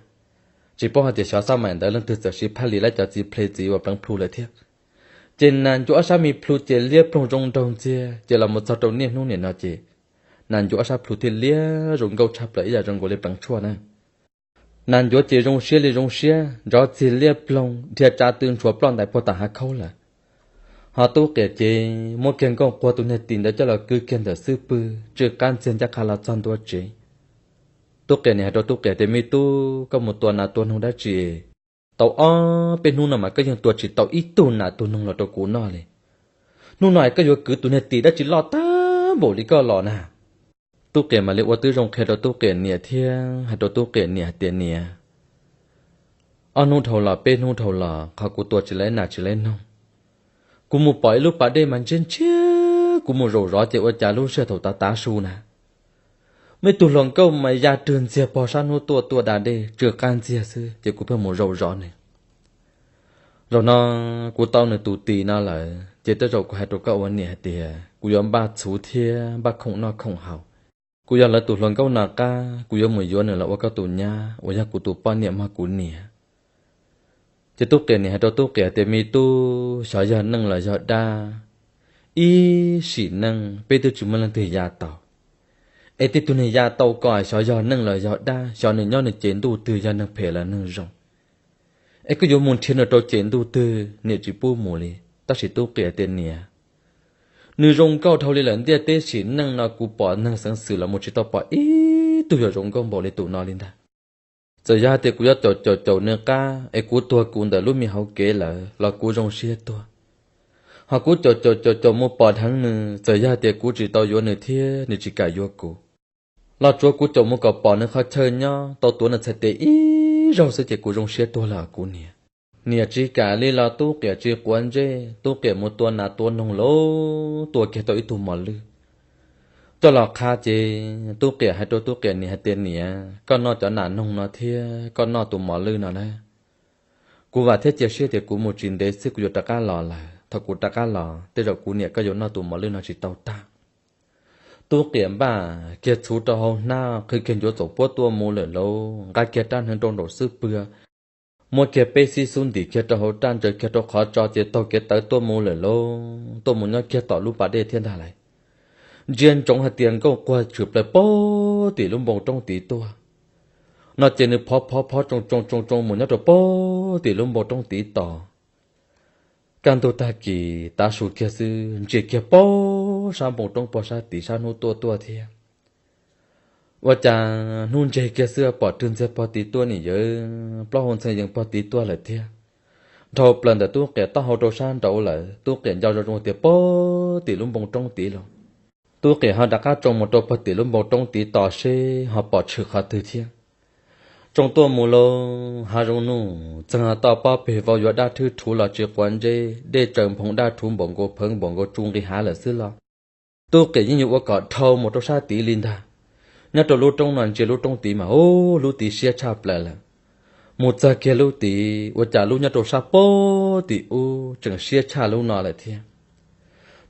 Tsis paub hais tias xyov xab mais ntawd leej twg txawm siv phaj lis lawv cov txiv plhe txiv uas pleev plhu lawm thiab. Ces nas ncuav ob sab me plhu ces liab ploog zoo nraug ntxiag ces los mus txog rau niaj hnub nim no ces nas ncuav ob sab plhu thiaj liab zoo nkauj tshaj plaws ib yam zoo nkaus li pleev tshuaj na. Nas ncuav ces zoo siab li zoo siab ntsov txig liab ploog dhia tsa tw ntshuav ploj ntais puag tom hav khaub lawm. Ho Tub Qias ces muab kiag nkauj quag tus niag tis ntawd coj los kwv kiag ntawm xub pwg tsw qab ntxiag ncaj qha los txog ntua tsev. Tub Qias niam hais rau Tub Qias tias me tub, koj mus tua nas tua noog dab tsi tau ob peb hnub no mas koj yeej tua tsis tau ib tug nas tug noog los rau kuv noj li. Hnub no es koj yuav kwv tus niag tis dab tsi loj tag npaum li koj los na? Tub Qias mam li ua tib zoo qhia rau Tub Qias niam thiab hais rau Tub Qias niam hais tias niam, ob hnub dhau los peb hnub dhau los qhov kuv tua tsis laib nas tsis laib noog, kuv mus pom ib lub pas dej mas ntshiab ntshiab, kuv mus zaum zov ces ua cas lub sij hawm thaum tav tav su na, muaj ib tug hluas nkauj mas ya rwg ntxiag pog sab hnub tuaj tuaj da dej tsw qab ntxiag xwb ces kuv pheej mus zaum zov nws. Zaum no kuv tau nws tus tis no lawm ces tej zaum kuv hais rau koj ua niam hais tias kuv yuav npaj txhuv thiab npaj khoom noj khoom haus. Kuv yog lawv tus hluas nkauj no qab, kuv yuav mus yuav nws los ua koj tus nyab uas yog kuv tus poj niam mog kuv niam. Ces Tub Qias niam hais rau Tub Qias tias me tub, xyov yog neeg los yog dab, ib sim neej peb twb tsis muaj leej twg ya tau. Es tej tug neeg ya tau ko xyov yog neeg los yog dab, xyov nws nyob nws ces ntuj twg, yog neeg phem los neeg zoo. Es koj yuav mus nrhiav nws rau ces ntuj twg niam tsis pub mus li. Tab sis Tub Qias tias niam, nws zoo nkauj dhau li lawm ntiaj teb sim neej no kuv pom neeg xeev xwm los mus tsis tau pom ib tug yuav zoo nkauj npaum li tus no li ntag. Txawm yog hais tias kuv yuav caum caum caum nws qab es kuv tuag kuv ntawm lub me hauv kev lawm los kuv zoo siab tuag. Ho kuv caum caum caum caum mus pom dheev nws, txawm yog hais tias kuv tsis tau yuav nws thiab nws tsis kam yuav kuv los tsuav kuv caum mus kom pom nws qhov chaw nyob tau tuav nws txhais tes ib zaug xwb ces kuv zoo siab tuag lawm kuv niam. Niam tsis kam li los Tub Qias tsis quav ntsej, Tub Qias mus tua nas tua noog lauj, tua kiag tau ib tug mos lwj coj los qha ces Tub Qias hais rau Tub Qias niam hais tias niam, koj noj cov nas noog no thiab koj noj tus mos lwj no na, kuv vam thiab cia siab tias kuv mus tsis ntev xwb kuv yuav rov qab los lawm. Thaum kuv rov qab los tej zaum kuv niam koj yuav noj tus mos lwj no tsis tau tag. Tub Qias npaj kiag txhuv rau hauv hnab, qhwv kiag ncuav txoom puab tuaj mus lawm lauj, nqa kiag rab hneev rau nraum xub pwg, muab kiag peb xib xub ntim kiag rau hauv raj ntsaws kiag rau qhov tso ces taug kev tawv tuaj mus lawm lauj. Tuaj mus nyob kiag tom lub pas dej thiab ntag lauj. Ntsia ntsoov hais tias nkauj quag tshwm plaws puag tim lub npoo roob tid tuaj no ces nws phov phov phov tsoo tsoo tsoo tsoo mus nyob rau puag tim lub npoo roob tid tos. Kaj ntug tag kis tav su kiag xwb ntsia kiag puag sab npoo roob puag sab tid sab hnub tuaj tuaj thiab. Ua cas hnub ntseg kiag xwb pom rwg ntxiag puag tid tuaj nim yawv, plaub hau ntxhee yees puag tid tuaj lawm thiab. Dhau plaws ntawm Tub Qias taub hau rau sab nraud lawm, Tub Qias nco zoo zoo tias puag tim lub npoo roob tid los. Tub Qias ho rov qab tsoo mus rau puag tim lub npoo roob tid tos seb ho pom tshwm qhov twg thiab. Tsoo tuaj mus lauj, hav zoov nuj txeeg toj pob peg vau yuav daj thwb rhuv los tsis quav ntsej, dej tsaws nphoo daj rhuv npaum nkaus phawv npaum nkaus tsu nqis hav lawm xwb los Tub Qiam yeej yuav ua kom dhau mus rau sab tid li ntag. Nyob rau lub roob no ntsia lub roob tid mas ub lub tid siab tshaj plaws lawm. Mus txog kiag lub tid ua cas lub nyob rau sab pob tim ub tseem siab tshaj lub no lawm thiab.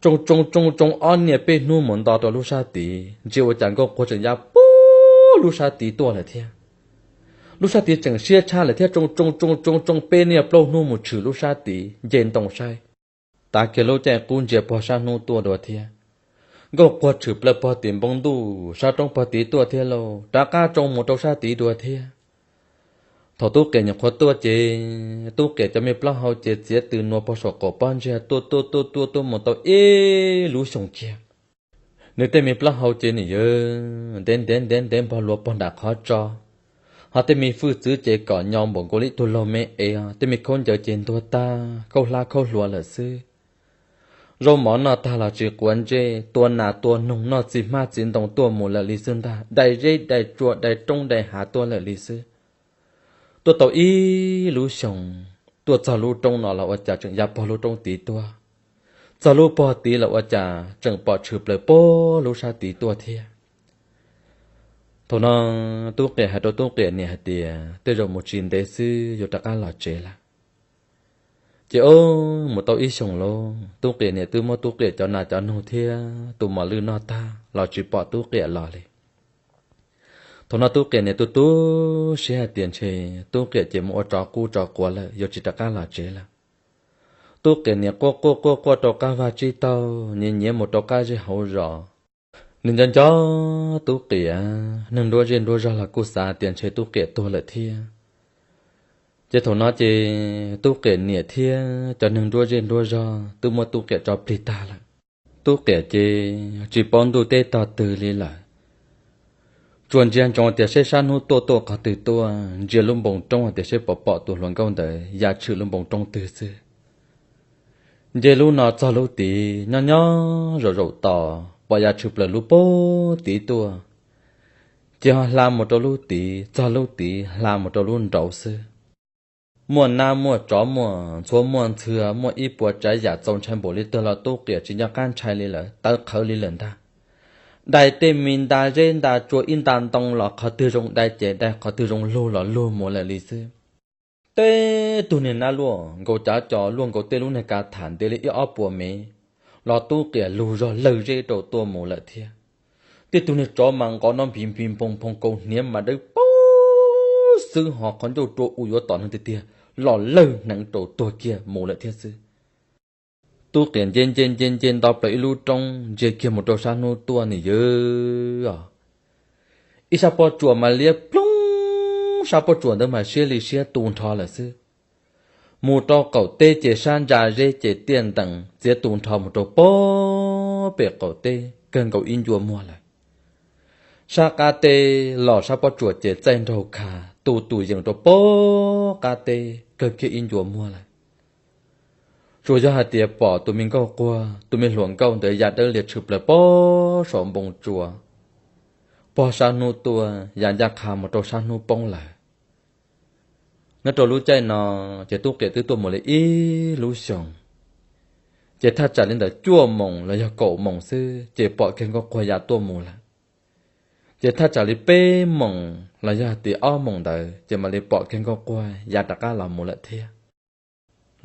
Tsoo tsoo tsoo tsoo ob niaj peb hnub mus nto rau lub sab tid ntsia ua cas Nkauj Quag tseem ya puag lub sab tid tuaj lawm thiab. Lub sab tid tseem siab tshaj lawm thiab, tsoo tsoo tsoo tsoo tsoo peb niaj plaub hnub mus tshwm lub sab tid nce ntoo saib. Tav kiag lub caij qub ntsia pog sab hnub tuaj dua thiab. Nkauj Quag tshwm plaws pog tim npoo ntuj sab roob pog tid tuaj thiab lauj, rov qab tsoo mus rau sab tid dua thiab. Thaum Tub Qiam nyuam qhuav tuaj ces Tub Qiam cov me plaub hau ces txiav tw nua pog saum qaum pob ntseg tuaj tuaj tuaj tuaj tuaj mus tau ib lub xyoos kiag. Nws tej me plaub hau ces nws yuav ntev ntev ntev ntev npog luas pog nram qhov tso, ho tej me hwj txwv ces kom nyo npaum nkaus li ib tug laug me ev, tej me khaub ncaws ces ntuag tag khaub hlab khaub hlua lawm xwb. Zaub mov noj tag los tsis quav ntsej, tua nas tua noog noj txiv hmab txiv ntoo tuaj mus lawm li xwb ntag, dai zeb dai tsua dai roob dai hav tuaj lawm li xwb. Tuaj tau ib lub xyoos, tuaj txog lub roob no los ua cas tseem ya pog lub roob tid tuaj. Txog lub pog tid los ua cas tseem pom tshwm plaws pog lub sab tid tuaj thiab. Thaum no Tub Qiam hais rau Tub Qiam niam hais tias tej zaum mus tsis ntev xwb yuav rov qab los tsev lawm. Ces o, mus tau ib xyoos lauj, Tub Qiam niam twb muab Tub Qiam cov nas cov noog thiab tus mos lwj noj tag los tsis pom Tub Qiam los li. Thaum no Tub Qiam niam tu tu siab hais tias ntshe Tub Qiam ces mus ua tsov qub tsov quav lawm yuav tsis rov qab los tsev lawm. Tub Qiam niam quaj quaj quaj quaj rau qab vaj tsib taug, nyiav nyiav mus rau qab zej hauv zos. Nws nco nco Tub Qiam, neeg nruab zej nruab zog los kuj xav tias ntshe Tub Qiam tuag lawm thiab. Ces thaum no ces Tub Qiam niam thiab cov neeg nruab zej nruab zog twb muab Tub Qiam tso plig tag lawm. Tub Qiam ces tsis paub ntuj teb tog twg li lawm. Tsuas ntsia ntsoov tias seb sab hnub tuaj tuaj qhov twg tuaj, ntsia lub npoo roob hais tias seb puas pom tus hluas nkauj ntawd ya tshwm lub npoo roob twg xwb. Nce lub no txog lub tid nyob nyob zaum zaum tos pom ya tshwm plaws lub pog tid tuaj, ces ho hla mus rau lub tid, txog lub tid hla mus rau lub nraud xwb. Muaj nab muaj tsov muaj ntxhua muaj ntxhw, muaj ib puas tsav yam txaus ntshai npaum li twg los Tub Qiam tsis nco qab ntshai li lawm, tawv qhawv li lawm ntag. Dai tej me nta zeb nta tsua ib nta ntoo los qhov twg zoo dai ces dai, qhov twg zoo lug los lug mus lawm li xwb. Tej tug niag nab luaj nkaus cav co luaj nkaus tej lub niag kav tham ntev li ib ob puas mev los Tub Qiam lug zog lawg zeb rau tuaj mus lawm thiab. Tej tug niag tsov mas nqov no nphi nphi nphoo nphoo kaus hniav mas dawb paug xwb ho qhov ncauj rua u yuav tom neeg tiag tiag los lawg hneev rau tuag kiag mus lawm thiab xwb. Tub Qiam nce nce nce nce nto plaws ib lub roob ntsia kiag mus rau sab hnub tuaj nws yawg os, ib sab pob tsuas mas liab ploog, sab pob tsuas ntawd mas siab li siab tu nrho lawm xwb. Mus rau qaum teb ces sab ntsa zeb ces tiaj ntees txiav tu nrho mus rau pog pem qaum teb kawg nkaus ib ncua muag lawm. Sab qab teb los sab pob tsuas ces txaij nraug kha tu tus yees rau pog qab teb kawg kiag ib ncua muag lawm. Tsuas yog hais tias pom tus me nkauj quag, tus me hluas nkauj ntawd ya dawb lias tshwm plaws pog saum npoo tsua, pog sab hnub tuaj ya ncaj qha mus rau sab hnub poob lawm. Nyob rau lub caij no ces Tub Qiam twb tuaj mus li ib lub xyoos, ces thaj tsam li ntawm cuaj moos los yog kaum moos xwb ces pom kiag nkauj quag ya tuaj mus lawm. Ces thaj tsam li peb moos los yog tias ob moos ntawd ces mam li pom kiag nkauj quag ya rov qab los mus lawm thiab.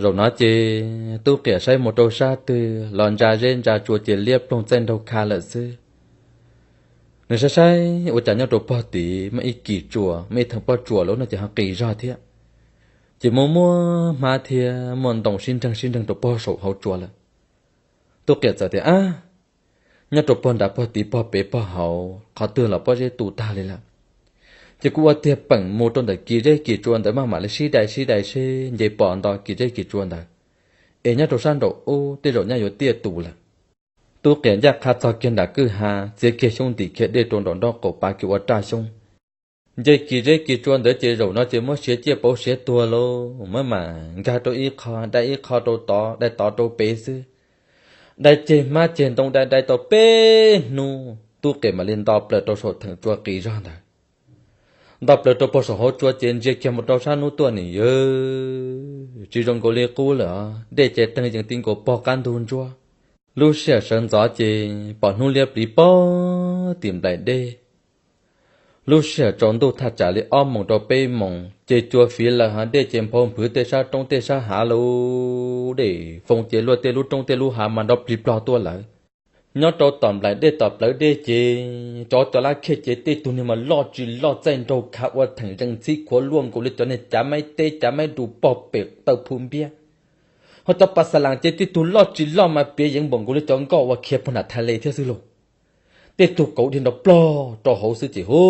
Zaum no ces Tub Qiam saib mus rau sab twg los ntsa zeb ntsa tsua ces liab ploog txaij nraug kha lawm xwb. Nws saib saib ua cas nyob rau pog tid muaj ib kis tsua, muaj ib theem pob tsuas lawm no ces ho qis zog thiab. Ces muaj muaj hmab thiab muaj ntoo sib nreeg sib nreeg rau pog saum hauv tsua lawm. Tub Qiam txawm tias, Ab, nyob rau pog nrad pog tid pog pem pog hauv qhov twg los pob zeb tu tag li lawm. Ces kuv ua tiag peem mus rau ntawm kis zeb kis tsua ntawd maj mam li sib dai sib dai seb nce pom nto kis zeb kis tsua ntawd, es nyob rau sab nraum ub tej zaum nyaj yuav tiaj tus lawm. Tub Qiam ncaj qha txog kiag nram kwj ha, txiav kiag xyoob ntim kiag dej rau nraum nraub qaum pav kiag ua raj xyoob. Nce kis zeb kis tsua ntawd ces zaum no ces muab siav ciaj pauv siav tuag lauj, muab mam nkag rau ib qho, dai ib qho rau tod, dai tod rau pem xwb. Dai ceg hmab ceg ntoo dai dai tau peb hnub, Tub Qiam mam li nto plaws rau saum theem tsua qis zog ntawd. nto plaws rau pog saum hauv tsua ces ntsia kiag mus rau sab hnub tuaj nim yog tsis zoo nkaus li qub lawm. Dej ces teeg yees ti nkaus pog qab ntug ntsuab. Lub sij hawm sawv ntxov ces pom hnub liab pliv pog tim nplaim dej. Lub sij hawm tsaus ntuj thaj tsam li ob moos rau peb moos ces cua fiv lawm, hav dej ces nphau nphwv tej sab roob tej sab hav lawm. Dej foo ces luaj tej lub roob tej lub hav mas nrov plig plog tuaj lawm. Nyob rau tom nplaim dej tom plawv dej ces cov cov lab khej ces tej tug niag mas loj tsis loj txaij nraug khav ua theem zees ntxhib khuav luaj nkaus li cov niag cav maib teb cav maib rus pog pem taw phu npiab. Ho cov pas xas las ces tej tug loj tsis loj mas piav yeev npaum nkaus li cov nkoj uas khiav pog nram thaj le thiab xwb lauj. Tej tug kauv dhia nrov plog rau hauv xwb ces hu,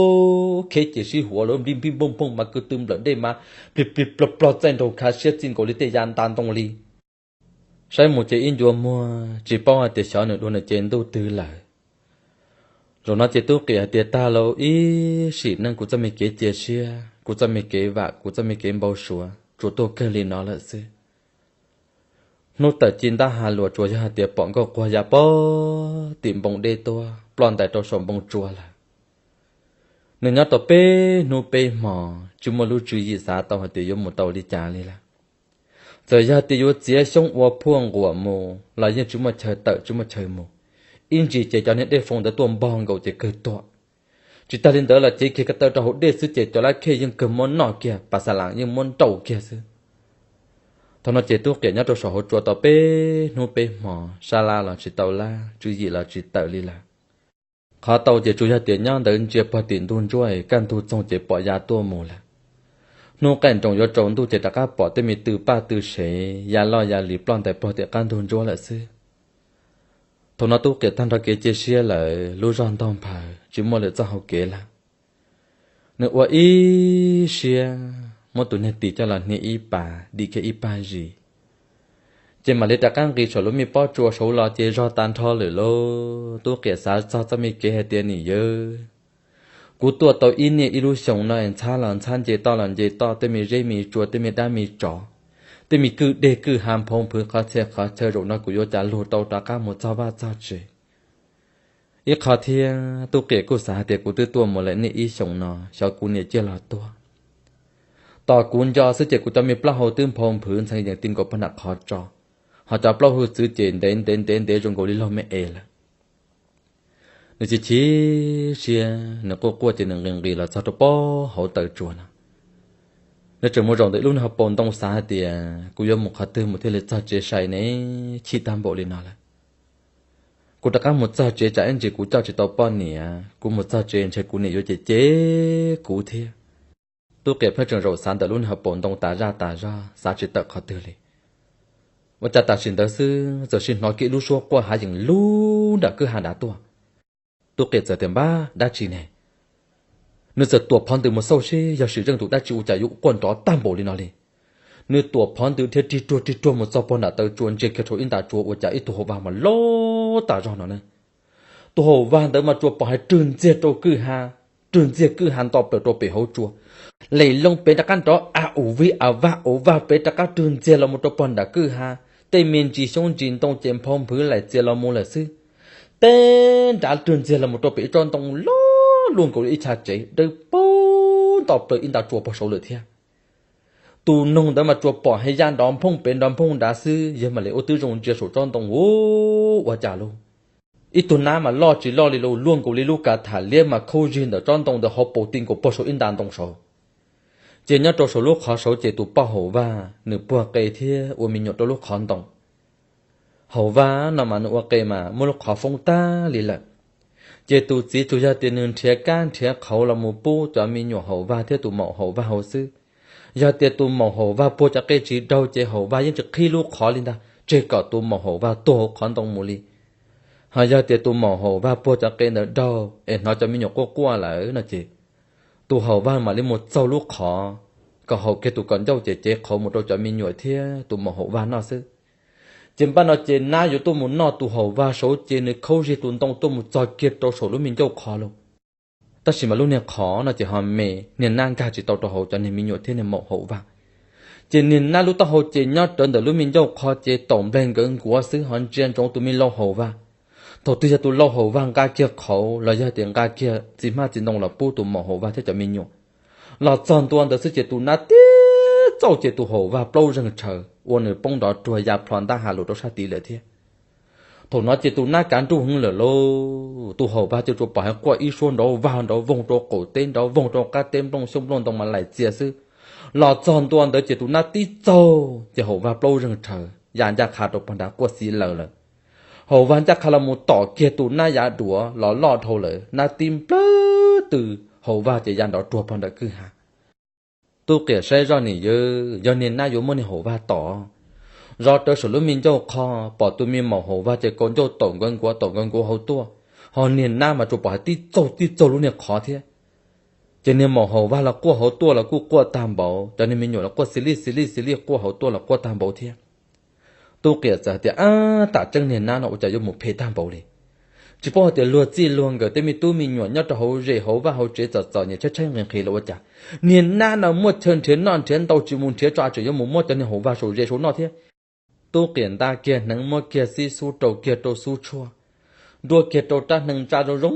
kheb ces sib huav lawm npij npij npooj npooj mas kwv tw nplawm dej mas plig plig plog plog txaij nraug khav siab txij nkaus li tej ya nta ntoo li. Saib mus ces ib ncua muag tsis paub hais tias xyov nws dua nws ces ntuj twg lawm. Zaum no ces Tub Qiam hais tias tag lauj, ib sim neej kuv txoj me kev cia siab, kuv txoj me kev vam, kuv txoj me kev npau suav tsuas tuaj kawg li no lawm xwb. Hnub tawm ci ntab ha luas tsuas yog hais tias pom nkauj quag ya pog tim npoo dej tuaj ploj ntais rau saum npoo tsua lawm. Nws nyob tau peb hnub peb hmo tsis muaj lub tswv yim xav tau hais tias yuav mus tau li cas li lawm. Txawm yog tias yuav txiav xyoob ua phuaj nquam mus los yeej tsis muaj chaw tawm tsis muaj chaw mus. Ib ntsis ces cov niag dej foo ntawd tuaj npog nkaus ces kawg tuag. Tsis tag li ntawd los cev kiag ko taw rau hauv dej xwb ces cov lab khej yeej kawg muab noj kiag, pas xas las yeej muab nrauj kiag xwb. Thaum no ces Tub Qiam nyob rau saum hauv tsua tau peb hnub peb hmo, sab laj los tsis tau lab, tswv yim los tsis tawm li lawm. Qhov tau ces tsuas yog tias nyob ntawd ntsia pog tim ntug ntsuab, kaj ntug txoog ces pom ya tuaj mus lawm. Hnub qaij nroos yuav tsaus ntuj ces rov qab pom tej me tw paj tw sev ya loj ya lis ploj ntais pog tim qab ntug ntsuab lawm xwb. Thaum no Tub Qiam tag nrho kev cia siab lawm, lub zog ntog nphaws tsis muaj lwm txoj hau kev lawm. Nws ua ib siab muab tus niag tis coj los hnia ib pas dim kiag ib pag zis, ces mam li rov qab nqis saum lub me pob tsua saud los ces zog tag nrho lawm lauj. Tub Qiam xav txog txoj me kev hais tias nim yawg, kuv tuaj tau ib niaj ib lub xyoos no es ntxhab los ntxhab nce toj los nce toj, tej me zeb me tsua tej me dab me tsov, tej me kwj deg kwj ha nphau nphwv qhov txhia qhov chaw, zaum no kuv yuav cas luag tau rov qab mus txog vaj txog tsev. Ib qho thiab Tub Qiam kuj xav hais tias kuv twb tuaj mus lawm niaj ib xyoos no xyov kuv niam ciaj los tuag. Tos kuv nco xwb ces kuv cov me plaub hau twb nphau nphwv ntxhee yees ti nkaus pog nram qhov tso, ho cov plaub hau txwv ces ntev ntev ntev ntev zoo nkaus li laug me es lawm. Nws chim chim siab, nws quaj quaj ces nws nqis nqis los txog rau pob hauv taw tsua no. Nws tseem mus zaum ntawm lub niag hauv paus ntoo xav hais tias kuv yuav mus qhov twg mus thiaj li txog tsev sai ne, chim tag npaum li no lawm. Kuv rov qab mus txog tsev tsam ib ntsis kuv coj tsis tau poj niam, kuv mus txog tsev ntshe kuv niam yuav cem cem kuv thiab. Tub Qiam pheej tseem zaum xav ntawm lub niag hauv paus ntoo tas zaj tas zog xav tsis tawm qhov twg li. Ua cas tam sim ntawd xwb txawm sis hnov kiag ib lub suab quaj hav yeem lub nram kwj ha nrad tuaj. Tub Qiam txawm tias npab dab tsi ne? Nws txawm tuam phov ntws mus xauj seb yog sim zeej tus dab tsi ua cas yuav quaj nrov tag npaum li no li. Nws tuam phov ntws dhia rig ruag rig ruag mus txog pog nram taw tsua ntsia kiag rau ib nta tsua ua cas ib tug hauv vag mas loj tas zog no ne. Tus hauv vag ntawd mas tsuas pom hais rwg ntxiag rau kwj ha, rwg ntxiag kwj ha nto plaws rau pem hauv tsua. Lem loo pem rov qab nrov a u vig a vag u vag pem rov qab rwg ntxiag los mus rau pog nram kwj ha. Tej me ntsis xyoob ntsis ntoo ces nphau nphwv laim txias los mus lawm xwb. Teb nrad rwg ntxiag los mus rau pem ib tsob ntoo loj luaj nkaus li ib chav tsev dawb paug nto plaws ib nta tsua pog saud lawm thiab. Tus noog ntawd mas tsuas pom hais ya nrov nphooj pem nrov nphooj nrad xwb, yawg mam li ua tib zoo ntsia saum tsob ntoo ua cas lauj, ib tug nab mas loj tsis loj li lauj, luaj nkaus li lub kav tham liab mas khaub zig ntawm tsob ntoo ntawd hauv paus ti nkaus pog saum ib nta ntoo saud. Ces nyob rau saum lub qhov saud ces tus poj hauv vag nws puag qe thiab ua me nyuam rau lub qhov ntoo. Hauv vag no mas nws ua qe mas muaj lub qhov foob tag li lawm. Ces tus txiv tsuas yog tias nws nrhiav kab nrhiav qhauv los mus pub cov me nyuam hauv vag thiab tus maum hauv vag hauv xwb. Yog tias tus maum hauv vag puag cov qe tsis daug ces hauv vag yeej tsis qhib lub qhov li ntag, tseg kom tus maum hauv vag tuag hauv qhov ntoo mus li. Ho yog tias tus maum hauv vag puag cov qe ntawd daug es hnov cov me nyuam quaj quaj lawm no ces tus hauv vag mam li mus txaug lub qhov, kom haum kiag tus kaum ncauj ces cev qhauv mus rau cov me nyuam thiab tus maum hauv vag noj xwb. Ces npaj no ces nab yuav tuaj mus noj tus hauv vag saud ces nws khaub zig tus ntoo tuaj mus txog kiag rau saum lub me ncauj qhov lauj. Tab sis mas lub niag qhov no ces ho me, niag nab nkag tsis tau rau hauv cov niag me nyuam thiab niag maum hauv vag. Ces niag nab lub taub hau ces nyob rawv ntawm lub me ncauj qhov ces taum npleg nkawd nkuav xwb ho ntsia ntsoov tus me lau hauv vag. Thaum twg yog tus lau hauv vag nqa kiag qhauv los yog tias nqa kiag txiv hmab txiv ntoo los pub tus maum hauv vag thiab cov me nyuam, Los txog ntua ntawd xwb ces tus nab tib txauj ces tus haum vag plaub zeeg tshaws ua nws poob nrov ruag ya plho ntab ha lus rau sab tid lawm thiab. Thaum no ces tus nab kav nruj heev lawm lauj, tus haum vag ces tsuas pom heev quaj ib suab nrov vag nrov voog rau qaum teb nrov voog rau qab teb, nplooj xyoob nplooj ntoo mas laim txias xwb. Los txog ntua ntawd ces tus nab tib txauj ces haum vag plaub zeeg tshaws ya ncaj qha rau pog nrad quaj xiv laws lawm. Haum vag ncaj qha los mus tom kiag tus nab yav duav los loj dhau lawm, nab tib nplawg tw, haum vag ces ya nrov ruag pog nram kwj ha. Tub Qiam saib zoj nim yog, yog niag nab yuav muab niag haum vag tom. Zov rawv saum lub me ncauj qho, pom tus me maum haum vag ces kaus ncauj taum nkuav nkuav taum nkuav nkuav hauv tuaj, ho niag nab mas tsuas pom hais tib txaug tib txaug lub niag qhov thiab. Ces niag maum haum vag los quaj hauv tuaj los kuj quaj tag npaum, cov niag me nyuam los quaj xis lij xis lij xis lij quaj hauv tuaj los quaj tag npaum thiab. Tub Qiam txawm hais tias, Ab, tam tseeb niag nab no ua cas yuav mus phem tag npaum li. Tsis paub hais tias luag txij luag nkawm tej me tub me nyuam nyob rau hauv zej hauv vaj hauv tsev txom txom nyem tshaib tshaib nqhis nqhis los ua cas, niag nab no muaj chaw nrhiav noj nrhiav ntau tsis mus nrhiav tso, tseem yuav mus muab cov niag haum vag saum ze saum noj thiab. Tub Qiam nta kiag hneev muab kiag xib xub rau kiag rau xub tshuaj, nruab kiag rau rab hneev ntsa zoo zoo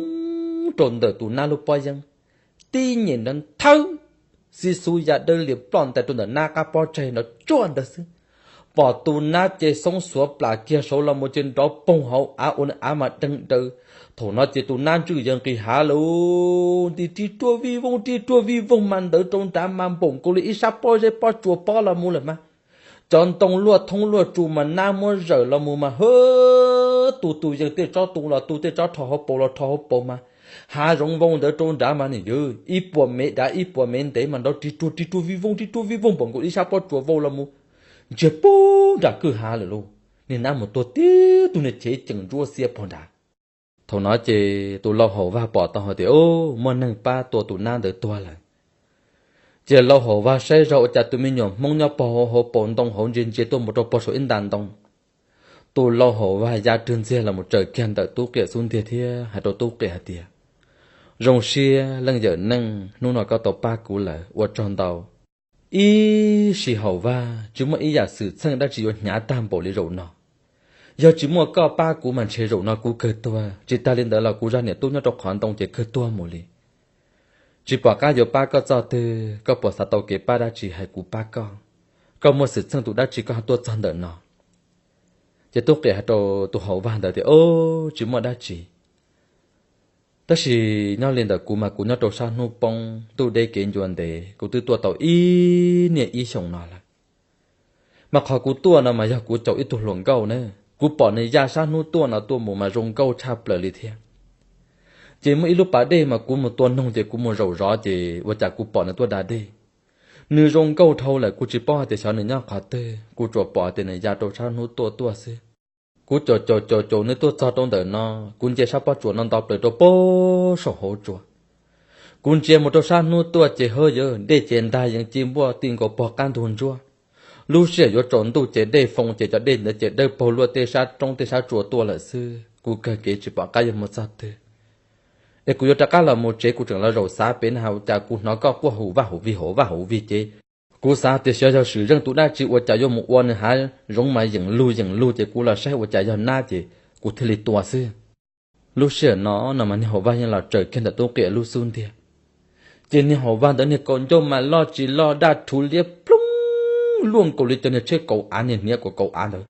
rau ntawm tus nab lub pob yeeb, tib nyem nrov nthawb, xib xub ya dawb lias ploj ntais rau ntawm nab qab pob tsaig nrov tsuaj ntawd xwb. Pom tus nab ces xoob xuav plam kiag saud los mus ces nrov poog hauv av ua nws av mas deeg daws. Thaum no ces tus nab ntswj yawg nqis hav lawm, nti ris ruaj vij voog ris ruaj vij voog mas ntawd rau nrad mas npaum nkaus li ib sab pob zeb pob tsuas pob los mus lawm mas. Cov ntoo luaj thoob luaj tsu mas nab muab zawm los mus mas hwb, tu tu yeej tej tsob tu los tu tej tsob rho hauv paus los rho hauv paus mas, hav zoov vau ntawd rau nrad mas nim yog ib puas mev dav ib puas mev ntev mas nrov ris ruaj ris ruaj vij voog ris ruaj vij voog npaum nkaus ib sab pob tsuas vau los mus ntsiag pub nram kwj ha lawm lauj. Niag nab mus tuag tib tug niag chev ceem ntsuab xiab pog nrad. Thaum no ces tus lau haum vag pom tau hais tias, Ub, muaj neeg pab tua tus nab ntawd tuag lawm. Ces lau haum vag saib zog ua cas tus me nyuam Hmoob nyob pog hauv hauv paus ntoo hauv ntsia ntsia tuaj mus rau pog saum ib nta ntoo. Tus lau haum vag ya rwg ntxiag los mus tsaws kiag ntawm Tub Qiam xub ntiag thiab hais rau Tub Qiam hais tias, Zoo siab leej yawm neej, hnub no koj tau pab kuv lawm, ua tsaug ntau. Ib sim haum vag tsis muaj ib yam xwm txheej dab tsi yuav hnyav tag npaum li zaum no. Yog tsis muaj koj pab kuv mas ntshe zaum no kuv kawg tuag, tsis tag li ntawd los kuv zaj niam tub nyob rau qhov ntoo ces kawg tuag mus li. Tsis pom qab yuav pab koj txog twg, koj puas xav tau kev pab dab tsi hais kuv pab koj? Koj muaj xwm txheej tus dab tsi koj ho tuaj txog ntawm no? Ces Tub Qiam hais rau tus haum vag ntawd tias, Ob, tsis muaj dab tsi. Tab sis nyob li ntawm kuv mas kuv nyob rau sab hnub poob ntuj deb kev ncua ntev, kuv twb tuaj tau ib niaj ib xyoos no lawm. Mas qhov kuv tuaj no mas yog kuv caum ib tug hluas nkauj na, kuv pom nws ya sab hnub tuaj no tuaj mus mas zoo nkauj tshaj plaws li thiab. Ces muaj ib lub pas dej mas kuv mus tua noog ces kuv mus zaum zov ces ua cas kuv pom nws tuaj da dej. Nws zoo nkauj dhau lawm, kuv tsis paub hais tias xyov nws nyob qhov twg, kuv tsuas pom hais tias nws ya rau sab hnub tuaj tuaj xwb. Kuv caum caum caum caum nws tuaj txog rau ntawm no, kuv ntsia sab pob tsuas no nto plaws rau pem saum hauv tsua. Kuv ntsia mus rau sab hnub tuaj ces hawb yawg dej ces ntag yeej ci npuaj ti nkaus pog qab ntug ntsuab. Lub sij hawm yuav tsaus ntuj ces dej foo ces cov dej ntawd ces dawb paug luaj tej sab roob tej sab tsua tuaj lawm xwb. Kuv kawg kev tsis pom qab yuav mus txog twg. Es kuv yuav rov qab los mus tsev, kuv tseem los zaum xav pem na has ua cas kuv hnov koj quaj hauv vaj hauv vig hauv vaj hauv vig ces kuv xav tias xyov yog swm zeej tus dab tsi ua cas yuav mus ua nws hav zoov mas yeem lug yeem lug ces kuv los saib ua cas yog nab ces kuv thiaj li tua xwb. Lub sij hawm no no mas niag hauv vaj yeej los tsaws kiag ntawm Tub Qiam lub xub ntiag. Ces niag hauv vaj ntawd niag kaus ncauj mas loj tsis loj daj rhuv liab ploog luaj nkaus li cov niag tsheb kaus av niag hniav kaus kaus av ntawd,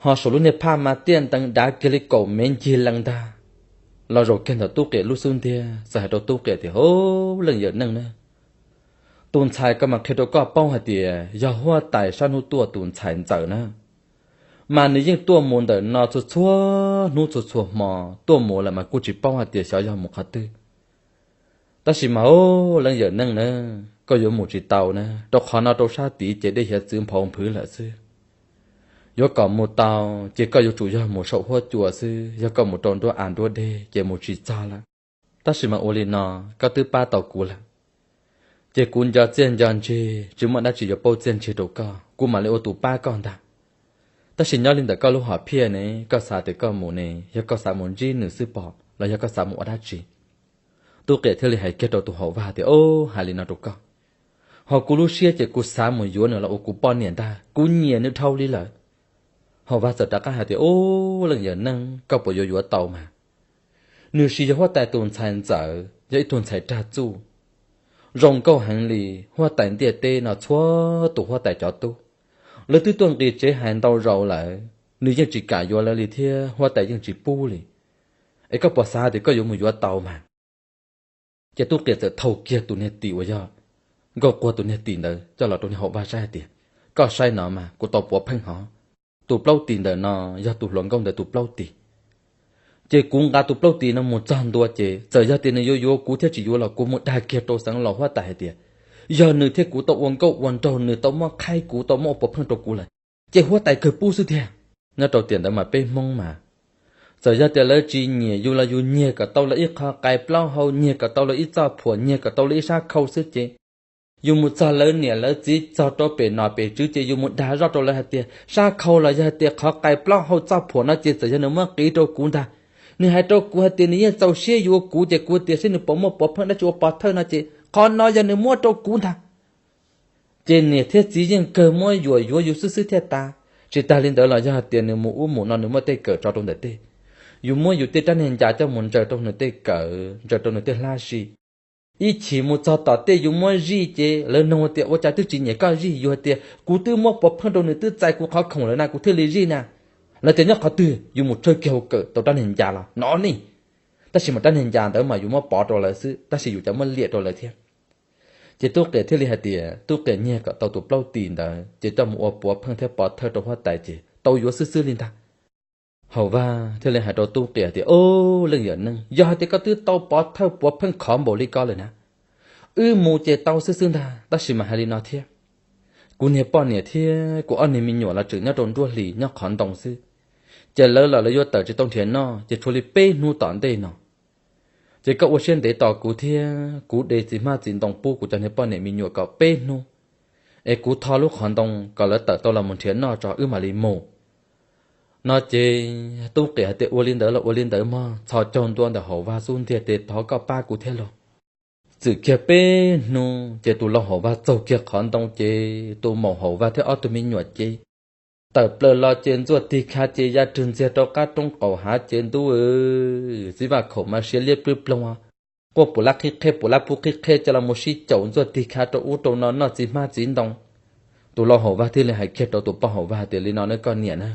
ho saum lub niag phaj mas tiaj ntees dav kiag li kaum mev ncig lees ntag. Los zaum kiag ntawm Tub Qiam lub xub ntiag txawm hais rau Tub Qiam tias, Hauv, leej yawm neej na, tus ntxhais ko mas qhia rau koj paub hais tias yog huab tais sab hnub tuaj tus ntxhais ntxawm na, mas nws yeej tuaj mus ntawm no txhua txhua hnub txhua txhua hmo, tuaj mus lawm mas kuj tsis paub hais tias xyov yog mus qhov twg. Tab sis mas, hauv, leej yawm neej na, koj yuav mus tsis tau na, rau qhov no rau sab tid ces dej hiav txwv nphau nphwv lawm xwb. Yuav kom mus tau ces koj yuav tsum yog mus saum huab cua xwb, yog koj mus rau nruab av nruab deg ces mus tsis txog lawm. Tab sis mas ua li no, koj twb pab tau kuv lawm, ces kuv nco txiaj nco ntsig, tsis muaj dab tsi yuav pauj txiaj ntsig rau koj, kuv mam li ua tus pab koj ntag. Tab sis nyob li ntawm koj lub hom phiaj ne, koj xav tias koj mus ne, yog koj xav mus ntsib nws xwb pom los yog koj xav mus ua dab tsi? Tub Qiam thiaj li hais kiag rau tus hauv vaj tias, Ob, hais li no rau koj, ho kuv lub siab ces kuv xav mus yuav nws los ua kuv poj niam ntag, kuv nyiam nws dhau li lawm. Hauv vaj txawm rov qab hais tias, Ub, leej yawm neej, koj puas yuav yuav tau mas? Nws siv yog huab tais tus ntxhais ntxawm, yog ib tug ntxhais rag txuj. Zoo nkauj heev li, huab tais ntiaj teb no txhua tus huab tais cov tub, lawv twb tuaj nqis tsev hais ntau zaus lawm, nws yeej tsis kam yuav lawv li thiab huab tais yeej tsis pub li. Es koj puas xav tias koj yuav mus yuav tau mas? Ces Tub Qias txawm thau kiag tus niag tis uas yog Nkauj Quag tus niag tis ntawd coj los rau niag Hauv Vaj saib hais tias, koj saib no mas kuv tau puav pheej hov, tus plaub tis ntawm no yog tus hluas nkauj ntawd tus plaub tis. Ces kuv nqa tus plaub tis no mus txog ntua ces txawm yog tias nws yuav yuav kuv thiab tsis yuav los kuv mus dag kiag rau xeev laus huab tais hais tias, yog nws thiab kuv tau ua nkauj ua nraug, nws tau muab qhaib kuv, tau muab ua puav pheej rau kuv lawm, ces huab tais kawg pub xwb tiag. Nyob rau tiam ntawd mas peb Hmoob mas, txawm yog tias lawv tsis nyiam yus los yus nyiag kom tau lawv ib qho qais plaub hau, nyiag kom tau lawv ib txoj phuam, nyiag kom tau lawv ib sab khau xwb ces yus mus txog lawv niam lawv txiv, txog rau pem nom pem tswv ces yus mus dag zoj rau lawv hais tias sab khau los yog hais tias qhov qais plaub hau txoj phuam no ces txawm yog nws muab qiv rau kuv ntag. Nws hais rau kuv hais tias nws yeej txaus siab yuav kuv ces kuv tias saib nws puas muaj puav pheej dab tsi ua pov thawj no ces qhov no yog nws muab rau kuv ntag. Ces niam thiab txiv yeej kawg muab yuam yuav yus xwb xwb thiaj tas. Tsis tas li ntawd los yog hais tias nws mus ub mus no nws muaj tej kawm tso rau ntawm tej, yus muab yus tej rab niag ncas coj mus ntsaws rau nws tej kawm, ntsaws rau nws tej hlab si. Ib chim mus txog tom tej yus muab zij ces lawv nug tias ua cas twb tsis nyiam koj zij, yus hais tias kuv twb muab puav pheej rau nws twb txais kuv qhov khoom lawm na kuv thiaj li zij na. Lawv tias nyob qhov twg, yus mus tsawg kiag hauv kawm tau rab niag ncas los no ne. Tab sis mas rab niag ncas ntawd mas yus muab pov rau lawv xwb tab sis yus cov muab liam rau lawv thiab. Ces Tub Qias thiaj li hais tias Tub Qias nyiag kom tau tus plaub tis ntawd ces coj mus ua puav pheej thiab pov thawj rau huab tais ces tau yuav xwb xwb li ntag. Hauv Vaj thiaj li hais rau Tub Qias tias, Au, leej yawm neej, yog hais tias koj twb tau pov thawj puav pheej khov npaum li ko lawm na, wb mus ces tau xwb xwb ntag. Tab sis mas hais li no thiab, kuv niag poj niam thiab kuv ob niag me nyuam los tseem nyob rau nruab hlis nyob qhov ntoo xwb, ces lawv los lawv yuav tawm tsis tau nrhiav noj ces tshuav li peb hnub tom ntej no. Ces koj ua siab ntev tos kuv thiab kuv de txiv hmab txiv ntoo pub kuv cov niag poj niam me nyuam kom peb hnub, es kuv tho lub qhov ntoo kom lawv tawm tau los mus nrhiav noj tso wb mam li mus. No ces Tub Qias hais tias, Ua li ntawd los ua li ntawd mog. Txhos caug ntua ntawm Hauv Vaj xub ntiag tes, Thov koj pab kuv thiab lauj. Txwm kiag peb hnub ces tus lau Hauv Vaj txaug kiag qhov ntoo ces tus maum Hauv Vaj thiab ob tug me nyuam ces tawm plaws los ces ntxuaj tig kha ces ya rwg ntxiag rau qab roob qaum hav ces ntub, txiv Vaj Khaum mas siav liab plwb ploog, quaj pum lab qhib qheb pum lab pub qhib qheb coj los mus sib caum ntxuaj tig kha rau ub rau no noj txiv hmab txiv ntoo. Tus lau Hauv Vaj thiaj li hais kiag rau tus poj Hauv Vaj tias, Li no nawb koj niam na,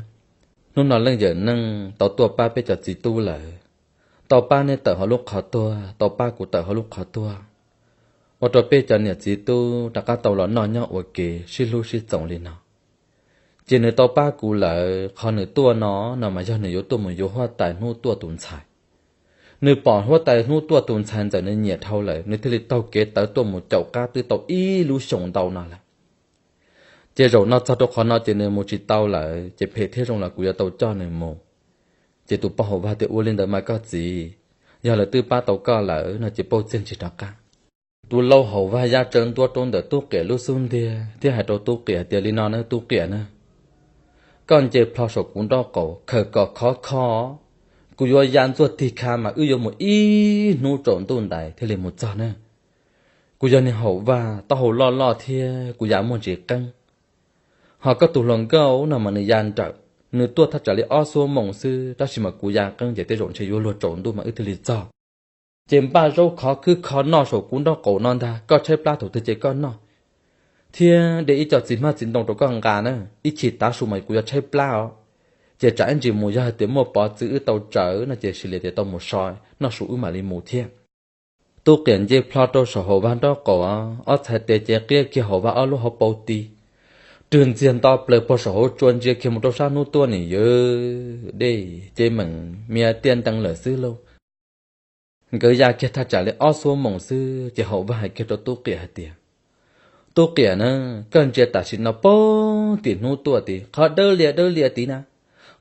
hnub no leej yawm neej tau tuaj pab peb cov txiv tub lawm, tau pab neb tawm hauv lub qhov tuag, tau pab kuv tawm hauv lub qhov tuag, ua rau peb cov niam txiv tub rov qab tau los noj nyob ua ke sib hlub sib txoos li no. Ces nws tau pab kuv lawm, qhov nws tuaj no, no mas yog nws yuav tuaj mus yuav huab tais hnub tuaj tus ntxhais. Nws pom huab tais hnub tuaj tus ntxhais ntxawm nws nyiam dhau lawm, nws thiaj li taug kev tawv tuaj mus caum qab twb tau ib lub xyoos ntau no lawm. Ces zaum no txog rau qhov no ces nws mus tsis tau lawm, ces phem thiab zoo los kuv yuav tau coj nws mus. Ces tus poj Hauv Vaj tias, Ua li ntawd mas koj txiv, yog lawv twb pab tau koj lawm no ces pauj txiaj ntsig rov qab. Tus lau Hauv Vaj ya tsaws ntua rau ntawm Tub Qias lub xub ntiag thiab hais rau Tub Qias tias, Li no nawb Tub Qias na, koj nce plho saum kuv nraub qaum khawm kom khov kho, kuv yuav ya ntxuaj tig kha mas wb yuav mus ib hnub tsaus ntuj ntais thiaj li mus txog na. Kuv yog niag Hauv Vaj, taub hau loj loj thiab kuv ya muaj ntsis qeeb. Ho koj tus hluas nkauj no mas nws ya nrawm, nws tuaj thaj tsam li ob xuab moos xwb, tab sis mas kuv ya qeeb ces tej zaum ntshe yuav luag tsaus ntuj mas wb thiaj li txog. Ces npaj zaub khov khwb kho noj saum kuv nraub qaum no ntag, koj tshaib plab thaum twg ces koj noj, thiab de ib co txiv hmab txiv ntoo rau koj nqa na, ib chim tav su mas kuv yuav tshaib plab os. Ces tsam ib ntsis mus yog hais tias muaj pov txwv wb tau tsawv no ces sim li tias tau mus so noj su wb mam li mus thiab. Tub Qias nce plho rau saum Hauv Vaj nraub qaum, ob txhais tes ces qiab kiag Hauv Vaj ob lub hauv paus tis, rwg ntxiag nto plaws puag saum hauv tsua ntsia kiag mus rau sab hnub tuaj nim yawm dej ces meem mias tiaj ntees lawm xwb lauj. Nkawd ya kiag thaj tsam li ob xuab moos xwb ces Hauv Vaj hais kiag rau Tub Qias hais tias, Tub Qias na, koj ntsia tam sim no puag tim hnub tuaj tid, qhov dawb lias dawb lias tid na,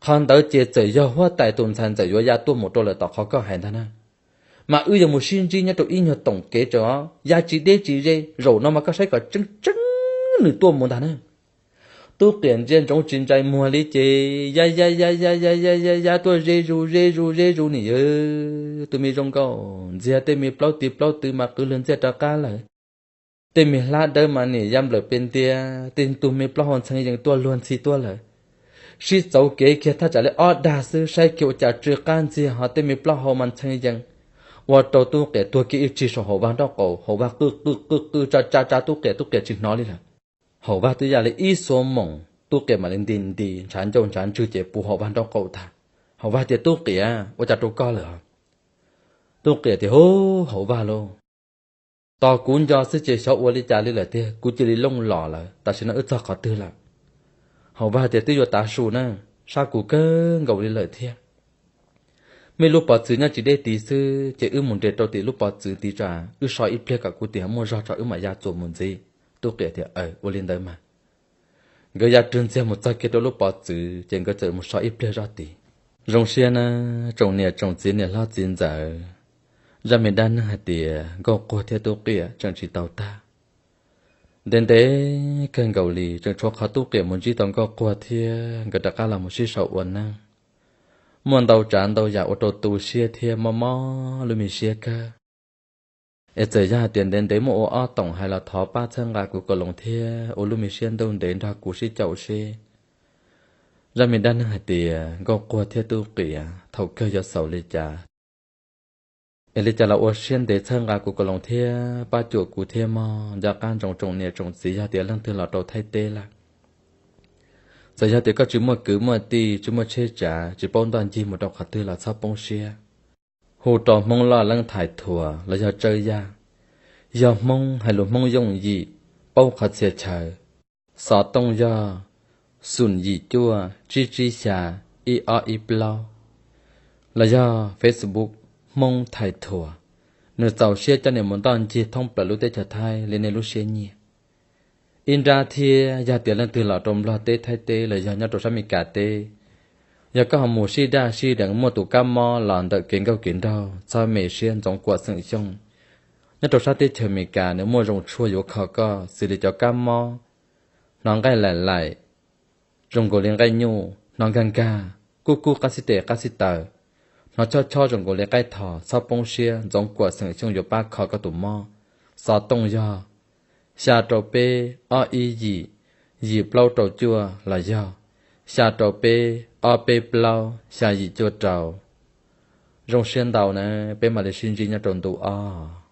qhov ntawd ces txawm yog huab tais tus ntxhais ntxawm yuav ya tuaj mus rau lawm tom qhov koj hais ntag na. Mas wb yuav mus sib ntsib nyob rau ib nyuag toom kev tso, ya tsis deb tsis ze, zaum no mas koj saib kom tseeb tseeb nws tuaj mus ntag na. Tub Qias ntsia ntsoov tsis ntsais muag li ces ya ya ya ya ya ya ya ya tuaj ze zus ze zus ze zus nim yawm, tus me zoo nkauj ntxiag tej me plaub tis plaub tw mas qwv lug ntxiag rov qab lawm. Tej me hlab dawb mas nim ya nplawm pes ntia, tej tug me plaub hau ntxhee yees tuaj luag ntxhi tuaj lawm. Sib txauv kev kiag thaj tsam li ob dag xwb saib kiag ua cas tsw qab ntxiag ho tej me plaub hau mas ntxhee yees. ua rau Tub Qias tuag kiag ib tsig saum Haum Vaj nraub qaum, Haum Vaj qw qw qw qw tsa tsa tsa Tub Qias, Tub Qias tsis hnov li lawm. Haum Vaj twb ya li ib xuab moos, Tub Qias mam li nti nti ntshav ncauj ntshav ntswg ces puv Haum Vaj nraub qaum tag. Haum Vaj tias, Tub Qias, ua cas rau koj lawm? Tub Qias tias, Hu, Haum Vaj lauj, tos kuv nco xwb ces xyov ua li cas li lawm tiag, kuv cia li looj los lawm, tam sim no wb txog qhov twg lawm? Haum Vaj tias, Twb yuav tav su na, sab kuv kawg nkaus li lawm thiab. Muaj ib lub pov txwv nyob tsis deb tid xwb, ces wb mus nres rau tim lub pov txwv tid tso, wb so ib pliag kom kuv tim muaj zog tso wb mam ya txuas mus ntxiv. Tub Qias tias, Aws, ua li ntawd mas. Nkawd ya rwg ntxiag mus txog kiag rau lub pov txwv ces nkawd txawm mus so ib pliag zoj tid. Zoo siab na, tsoom niam tsoom txiv niam hlob txiv ntxawm, zaj me dab neeg hais tias Nkauj Quag thiab Tub Qias tseem tsis tau tag. Ntev ntev kawg nkaus li tseem tshuav qhov Tub Qias mus ntsib tau Nkauj Quag thiab nkawd rov qab los mus sib sau ua neej. Muaj ntau tsav ntau yam ua rau tu siab thiab mob mob lub me siab kawg. Es txawm yog hais tias ntev ntev muaj ua ob toom hais los thov pab txhawb nqa kuv Kaus Loos thiab ua lub me siab ntuj ntev nrog kuv sib caum seb zaj me dab neeg hais tias Nkauj Quag thiab Tub Qias thaum kawg yuav xaus li cas. Es li cas los ua siab ntev txhawb nqa kuv Kaus Loos thiab pab cuam kuv thiab mog, nco qab ntsoov tsoom niam tsoom txiv yog tias leej twg los rau Thaib teb lawm, txawm yog tias koj tsis muaj kwv muaj tij, tsis muaj tsheb tsav, tsis paub ntoj ncig mus rau qhov twg los txhob poob siab. Hu rau Hmoob Loj Leeb Thais Thuas los yog Tsawb Yaj, yog Hmoob hais lus Hmoob yooj yim, paub qhov txhia chaw. Xov tooj yog xoom yim cuaj tsib tsib xya ib ob ib plaub, los yog Facebook Hmoob Thais Thuas. Nws txaus siab coj nej mus ntoj ncig thoob plaws lub teb chaws Thaib li nej lub siab nyiam. Ib nrab thiab, yog tias leej twg los rau Nplog teb, Thaib teb los yog nyob rau sab Meskas teb, yog koj ho mus sib daj sib deev muaj tus kab mob los ntawm kev nkauj kev nraug, txhob me siab, Ntxoov Kuam Xeem Xyooj nyob rau sab teb chaws Amelikas nws muaj zoo tshuaj yuav kho koj, xws li cov kab mob, hnov nqaij laim laim, zoo nkaus li nqaij nyuj, hnov nkag nkag, kub kub qab xib tes qab xib taw, hnov chob chob zoo nkaus li qaib thos, txhob poob siab, Ntxoov Kuam Xeem Xyooj yuav pab kho koj tus mob. Xov tooj yog xya rau peb ob ib yim yim plaub rau cuaj los yog xya rau peb ob peb plaub xya yim cuaj rau. Zoo siab ntau na, peb mam li sib ntsib nyob rau ntu ob.